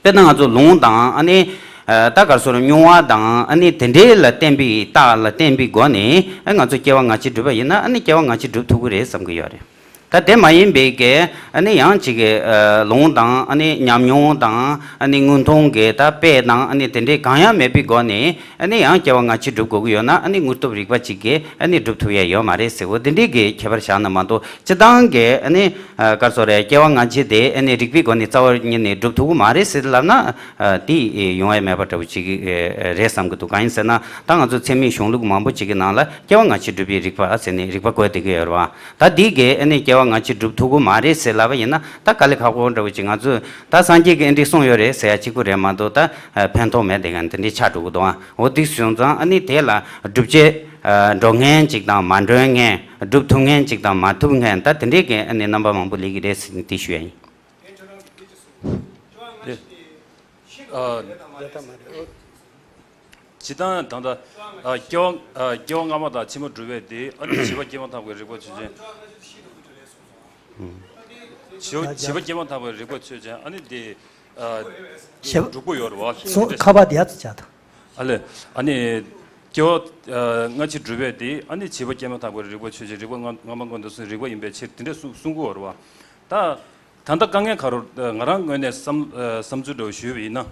དཔེར་ན་ང་ཚོ་ལུང་དང་ཨ་ནི་ཨ་ད་ག་རེ་ཟེར་རུང་མྱོང་བ་དང་ཨ་ནི་དེ་འདྲའི་ལ་བརྟེན་པའི་རྟགས་ལ་བརྟེན་པའི་སྒོ་ནས་ཨ་ང་ཚོ་སྐྱེ་བ་སྔ་ཕྱི་སྒྲུབ་པ་ཡིན་ན་ཨ་ནི་སྐྱེ་བ་སྔ་ཕྱི་སྒྲུབ་ཐུབ་ཀྱི་རེད་བསམ་གྱི་ཡོད་རེད། ད་དེ་མ་ཡིན་པའི་གི་ཨ་ནི་ཡང་ཅིག་གི་ཨ་ལུང་དང་ཨ་ནི་ཉམས་མྱོང་དང་ཨ་ནི་དངོས་མཐོང་གི་ད་དཔེ་དང་ཨ་ནི་དེ་འདྲའི་གང་ཡང་མེད་པའི་སྒོ་ནས་ཨ་ནི་ཡང་སྐྱེ་བ་སྔ་ཕྱི་སྒྲུབ་དགོས་ཀྱི་ཡོད་ན་ཨ་ནི་དངོས་སྟོབས་རིགས་པ་གཅིག་གིས་ཨ་ནི་སྒྲུབ་ཐུབ་ཡ་ཡོད་མ་རེད་ཟེར་བོ་དེ་འདྲའི་གི་ཁྱད་པར་བཞག་ན་མ་གཏོགས་སྤྱིར་བཏང་གི་ཨ་ནི་ཨ་ག་རེ་ཟེར་རེད། སྐྱེ་བ་སྔ་ཕྱི་དེ་ཨ་ནི་རིགས་པའི་སྒོ་ནས་རྩ་བ་ཉིད་ནས་སྒྲུབ་ཐུབ་ཀྱི་མ་རེད་ཟེར་ལབ་ན་ཨ་དེ་ཡོང་ཡ་མེད་པ་འདྲ་བོ་ཅིག་རེད་བསམ་གྱི་འདུག་གང་ཡིན་ཟེར་ན་ད་ང་ཚོ་ཚད་མའི་གཞུང་ལུགས་མང་པོ་ཅིག་གི་ནང་ལ་སྐྱེ་བ་སྔ་ཕྱི་སྒྲུབ་པའི་རིགས་པ་ཟེར་ནས་རིགས་པ་བཀོད་བསྡད་ཀྱི་ཡོད་རེད་བ། ད་འདི་གས་ཨ་ནི་སྐྱེ་བ་སྔ་ཕྱི་སྒྲུབ་ཐུབ་ཀྱི་མ་རེད་ཟེར་ལབ་པ་ཡིན་ན་ད་དཀའ་ལས་ཁག་པོ་འདྲ་བོ་ཅིག་ང་ཚོས་ད་སངས་རྒྱས་ཀྱིས་ཨ་འདྲས་གསུངས་ཡོད་རེད་ཟེར་ཡ་གཅིག་པུ་རེད་མ་གཏོགས་ད་ཕན་ཐོགས་མེད་དེ་ག་འདི་འདྲས་ཆགས་འགྲོ་གི་འདུག་ཨ། འོ་དེ་སོང་ཙང་ཨ་ནི་དེ་ལ་སྒྲུབ་བྱེད་འགྲོ་མཁན་ཅིག་དང་མ་འགྲོ་མཁན། སྒྲུབ་ཐུབ་མཁན་ཅིག་དང་མ་ཐུབ་མཁན་ད་དེ་འདྲས་ཀྱི་ཨ་ནི་རྣམ་པ་མང་པོ་སླེབས་ཀྱི་རེད་ཟེར་ནས་དེ་ཞུ་ཡ་ཡིན། ཨ། སྤྱིར་བཏང་ད་ལྟ་ཨ་སྐྱེ་བ་ཨ་སྐྱེ་བ་སྔ་མ་དང་ཕྱི་མ་སྒྲུབ་པའི་དེ་ཨ་ནི་བྱས་པ་སྐྱེས་མ་ཐག་པའི་རིགས་པ་ཆོས་ཅན། བྱས་བྱས་པ་སྐྱེས་མ་ཐག་པའི་རིགས་པ་ཆོས་ཅན་ཨ་ནི་དེ་ཨ་བྱས་པ་སྒྲུབ་ཀྱི་ཡོད་རེད་བ། སོ་ཁ་པ་དེ་ཡ་ཚོ་བྱ་དང་། ཨ་ལས། ཨ་ནི་སྐྱེ་བ་ཨ་སྔ་ཕྱི་སྒྲུབ་པའི་དེ་ཨ་ནི་བྱས་པ་སྐྱེས་མ་ཐག་པའི་རིགས་པ་ཆོས་ཅན། རིགས་པ་སྔ་སྔ་མ་ཀུན་ཏུ་སོང་རིགས་པ་ཡིན་པའི་ཕྱིར་དེ་འདྲས་གསུང་གསུང་གི་ཡོད་རེད་བ། ད། ད་ལྟ་དཀའ་ངལ་ག་རེ་ང་རང་ངོས་ནས་བསམ་བསམ་ཚུལ་འདྲ་བོ་ཞུས་པ་ཡིན་ན།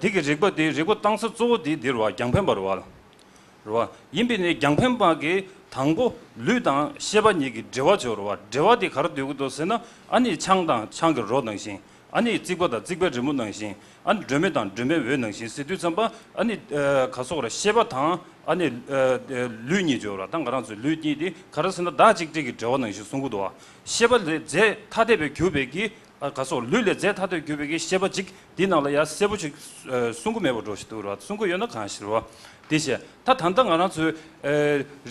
དེ་གི་རིགས་པ་དེ་རིགས་པ་བཏང་ས་གཙོ་བོ་དེ་འདི་རེད་བ། རྒྱང་འཕེན་པ་རེད་བ། རེད་བ། ཡིན་པས་ནི་རྒྱང་འཕེན་པ་གི་དང་པོ་ལུས་དང་ཤེས་པ་གཉིས་ཀྱི་འབྲེལ་བ་ཅིག་ཡོད་རེད་བ། འབྲེལ་བ་དེ་ག་རེ་འདོད་ཀྱི་འདུག་ཟེར་ན་ཨ་ནི་ཆང་དང་ཆང་གི་རོ་ནང་བཞིན། ཨ་ནི་རྩིག་པ་དང་རྩིག་པའི་རི་མོ་ནང་བཞིན། ཨ་ནི་སྒྲོན་མེ་དང་སྒྲོན་མེའི་འོད་ནང་བཞིན་ཟེར་དུས་ཙམ་པ་ཨ་ནི་ག་སོག་ར་ཤེས་པ་དང་ཨ་ནི་ལུས་གཉིས་ཅིག་ཡོད་རེད་བ། ད་ང་རང་ཚོའི་ལུས་གཉིས་དེ་ག་རེ་ཟེར་ན་བདག་གཅིག་སྒྲིལ་གྱི་འབྲེལ་བ་ནང་བཞིན་གསུང་གི་འདུག་བ། ཤེས་པ་ལས་རྫས་ཐ་དད་པའི་གྱུར་པའི་གི་ཨ་ག་སོག་ལུས་ལས་རྫས་ཐ་དད་གྱུར་པའི་གི་ཤེས་པ་གཅིག་དེ་ནང་ལ་ཡང་གསལ་པོ་ཞིག་གསུང་གི་མེད་པ་འདྲ་ཞིག་འདུག་ར། གསུང་གི་ཡོད་ན་གང་ཞིག་རེད་བ། དེ་བྱས་ད་ད་ལྟ་ང་རང་ཚོའི་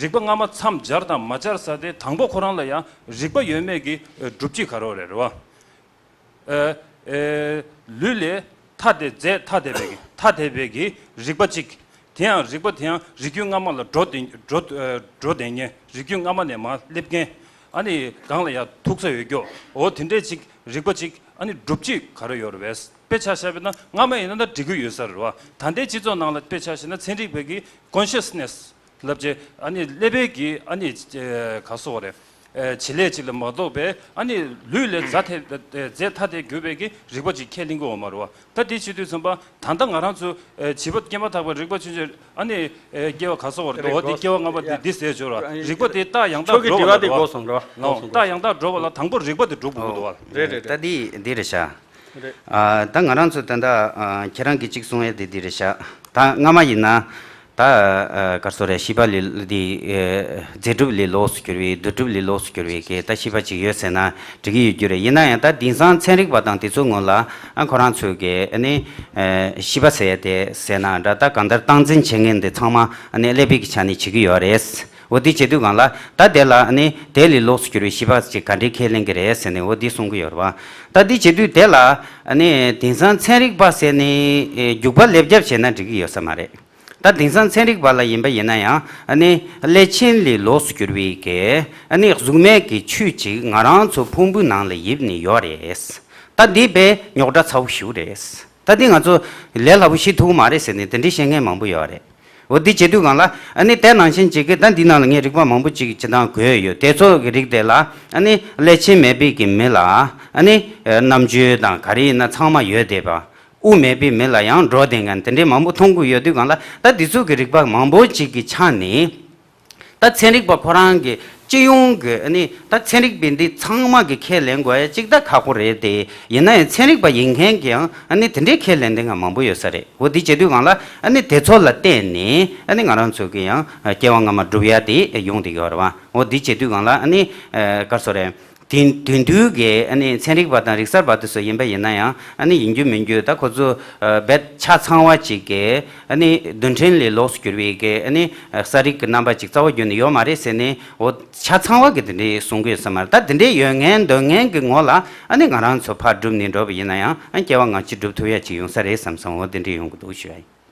རིགས་པ་སྔ་མ་མཚམས་སྦྱར་དང་མ་སྦྱར་ས་དེ་དང་པོ་ཁོ་རང་ལ་ཡང་རིགས་པ་ཡོད་མེད་ཀྱི་སྒྲུབ་བྱེད་ག་རེ་རེད་རེད་བ། ཨ་ཨ་ལུས་ལས་ཐ་དད་རྫས་ཐ་དད་པའི་གི་ཐ་དད་པའི་གི་རིགས་པ་གཅིག་དེ་ཡང་རིགས་པ་དེ་ཡང་རིགས་རྒྱུད་སྔ་མ་ལ་འགྲོ་བདེ་འགྲོ་ཨ་འགྲོ་བདེ་མཁན། རིགས་རྒྱུད་སྔ་མ་ནས་མར་སླེབས་མཁན། ཨ་ནི་གང་ལ་ཡང་ཐུག་ས་ཡོད་རྒྱུ། འོ་དེ་འདྲའི་གཅིག་རིགས་པ་གཅིག་ཨ་ནི་སྒྲུབ་བྱེད་ག་རེ་ཡོད་རེད་པས། དཔེ་ཆ་བཞག་པ་ཡིན་ན་སྔ་མ་ཡིན་ན་ད་འགྲིག་གི་ཡོད་ས་རེད་བ། ད་ལྟའི་སྤྱི་ཚོགས་ནང་ལ་དཔེ་ཆ་བཞག་ན་ཚན་རིག་པའི་གི་consciousness ལབ་བྱས་ཨ་ནི་ཀླད་པའི་གི་ཨ་ནི་ཨ་ག་སོག་རེད། ཨ་བྱེད་ལས་ཅིག་ལ་མ་གཏོགས་པའི་ཨ་ནི་ལུས་ལས་རྫས་ཐ་རྫས་ཐ་དད་གྱུར་པའི་གི་རིགས་པ་ཅིག་ཁས་ལེན་གྱི་ཡོད་མ་རེད་བ། ད་དེ་བྱེད་དུས་ཙམ་པ་ད་ལྟ་ང་རང་ཚོ་ཨ་བྱིས་པ་སྐྱེས་མ་ཐག་པའི་རིགས་པ་ཆོས་ཅན། ཨ་ནི་ཨ་སྐྱེ་བ་ག་སོག་རེད། འོ་དེ་སྐྱེ་བ་སྔ་མ་དེ་འདི་ཟེར་ཆོག་ར། རིགས་པ་དེ་རྟགས་ཡང་དག་འགྲོ་བ་ལ་རེད་བ། རྟགས་ཡང་དག་འགྲོ་བ་ལ་དང་པོ་རིགས་པ་དེ་སྒྲུབ་དགོས་ཀྱི་འདུག་བ། རེད་རེད་རེད། ད་འདི་འདི་རེད་ཤག་རེད། ཨ་ད་ང་རང་ཚོ་ད་ལྟ་ཨ་ཁྱེད་རང་གིས་གཅིག་གསུང་ཡས་དེ་འདི་རེད་ཤག་ད་སྔ་མ་ཡིན་ན་ད་ཨ་ག་རེ་ཟེར་རེད། ཤེས་པ་ལས་འདི་ཨ་རྫས་གྲུབ་ལས་ལོགས་སུ་གྱུར་བའི་བདུད་གྲུབ་ལས་ལོགས་སུ་གྱུར་བའི་གི་ད་ཤེས་པ་ཅིག་ཡོད་ཟེར་ན་འགྲིག་གི་ཡོད་རྒྱུ་རེད། ཡིན་ན་ཡང་ད་དེང་སང་ཚན་རིག་པ་དང་དེ་ཚོའི་ངོས་ལ་ཨ་ཁོ་རང་ཚོས་གི་ཨ་ནི་ཨ་ཤེས་པ་ཟེར་ཡས་དེ་ཟེར་ན་འདྲ། ད་གང་ལྟར་སྟངས་འཛིན་བྱེད་མཁན་དེ་ཚང་མ་ཨ་ནི་ཀླད་པའི་གི་ཆ་ནས་བྱེད་ཀྱི་ཡོད་རེད། འོ་འདི་བྱེད་དུས་སྒང་ལ་ད་དེ་ལ་ཨ་ནི་དེ་ལས་ལོགས་སུ་གྱུར་བའི་ཤེས་པ་ཅིག་ག་འདྲའི་ཁས་ལེན་གྱི་རེད་ཟེར་ནས་འོ་འདི་གསུང་གི་ཡོད་རེད་བ། ད་འདི་བྱེད་དུས་དེ་ལ་ཨ་ནི་དེང་སང་ཚན་རིག་པ་ཟེར་ནས་ཨེ་རྒྱུག་པ་ལེབ་རྒྱབ་བྱས་ན་འགྲིག་གི་ཡོད་ས་མ་རེད། ད་དེང་སང་ཚན་རིག་པ་ལ་ཡིན་པ་ཡིན་ན་ཡང་ཨ་ནི་ཀླད་ཆེན་ལས་ལོགས་སུ་གྱུར་བའི་གི་ཨ་ནི་གཟུགས་མེད་ཀྱི་ཆོས་ཅིག་ང་རང་ཚོ་ཕུང་པོའི་ནང་ལ་ཡིབ་ནས་ཡོད་རེད། ད་འདི་དཔེ་རྙོག་དྲ་ཚ་བོ་ཞིག་རེད། ད་འདི་ང་ཚོ་ལས་སླ་པོ་ཤེས་ཐུབ་ཀྱི་མ་རེད་ཟེར་ནས་དེ་འདྲའི་བཤད་མཁན་མང་པོ་ཡོད་རེད། འོ་འདི་བྱེད་དུས་སྒང་ལ་ཨ་ནི་དེ་ནང་བཞིན་ཅིག་གི་ད་འདི་ནང་ལ་ངས་རིག་པ་མང་པོ་ཅིག་སྤྱིར་བཏང་བགོས་ཡོད། དེ་ཚོ་གི་རིགས་དེ་ལ་ཨ་ནི་ཀླད་ཆེན་མེད་པའི་གི་མི་ལ་ཨ་ནི་ཨ་རྣམ་འགྱུར་དང་ག་རེ་ཡིན་ན་ཚང་མ་ཡོད་བསྡད་པ། དབུ་མེད་པའི་མི་ལ་ཡང་འགྲོ་བསྡད་མཁན་དེ་འདྲའི་མང་པོ་མཐོང་གི་ཡོད་དུས་སྒང་ལ་ད་འདི་ཚོ་གི་རིག་པ་མང་པོ་ཅིག་གི་ཆ་ནས། ད་ཚན་རིག་པ་ཁོ་རང་གི་སྤྱི་ཡོངས་ཀྱི་ཨ་ནི་ད་ཚན་རིག་པས་འདི་ཚང་མ་གི་ཁས་ལེན་དགོས་ཡ་གཅིག་ད་ཁག་པོ་རེད་དེ། ཡིན་ན་ཡང་ཚན་རིག་པ་ཡིན་མཁན་གྱི་ཡང་ཨ་ནི་དེ་འདྲའི་ཁས་ལེན་མཁན་མང་པོ་ཡོད་ས་རེད། འོ་འདི་བྱེད་དུས་སྒང་ལ་ཨ་ནི་དེ་ཚོ་ལ་བརྟེན་ནས་ཨ་ནི་ང་རང་ཚོ་གི་ཡང་སྐྱེ་བ་སྔ་མ་སྒྲུབ་ཡ་དེ་ཡོང་བསྡད་ཀྱི་ཡོད་རེད་བ། འོ་འདི་བྱེད་དུས་སྒང་ལ་ཨ་ནི་ཨ་ག་རེ་ཟེར་དགོས་རེད། དེང་དེང་དུས་ཀྱི་ཨ་ནི་ཚན་རིག་པ་དང་རིག་གསར་པ་དེ་ཚོ་ཡིན་པ་ཡིན་ན་ཡང་ཨ་ནི་ཡིན་རྒྱུ་མིན་རྒྱུ་ད་ཁོ་ཚོ་ཨ་རྦད་ཆ་ཚང་བ་ཅིག་གི་ཨ་ནི་རྡུལ་ཕྲན་ལས་ལོགས་སུ་གྱུར་བའི་གི་ཨ་ནི་ཨ་གསལ་རིག་གི་རྣམ་པ་ཅིག་རྩ་བ་བརྒྱུད་ནས་ཡོད་མ་རེད་ཟེར་ནས། འོ་ཆ་ཚང་བ་གི་དེ་འདྲའི་གསུང་གི་ཡོད་ས་མ་རེད། ད་དེ་འདྲའི་ཡོད་མཁན་འདོད་མཁན་གྱི་ངོ་ལ་ཨ་ནི་ང་རང་ཚོ་ཕར་སྒྲུབ་ནས་འགྲོ་བ་ཡིན་ན་ཡང་ཨ་སྐྱེ་བ་སྔ་ཕྱི་སྒྲུབ་ཐུབ་ཡ་ཅིག་ཡོང་ས་རེད་བསམ་སོང་། འོ་དེ་འདྲའི་ཡོང་གི་འདུག་ཞུ་ཡ་ཡིན།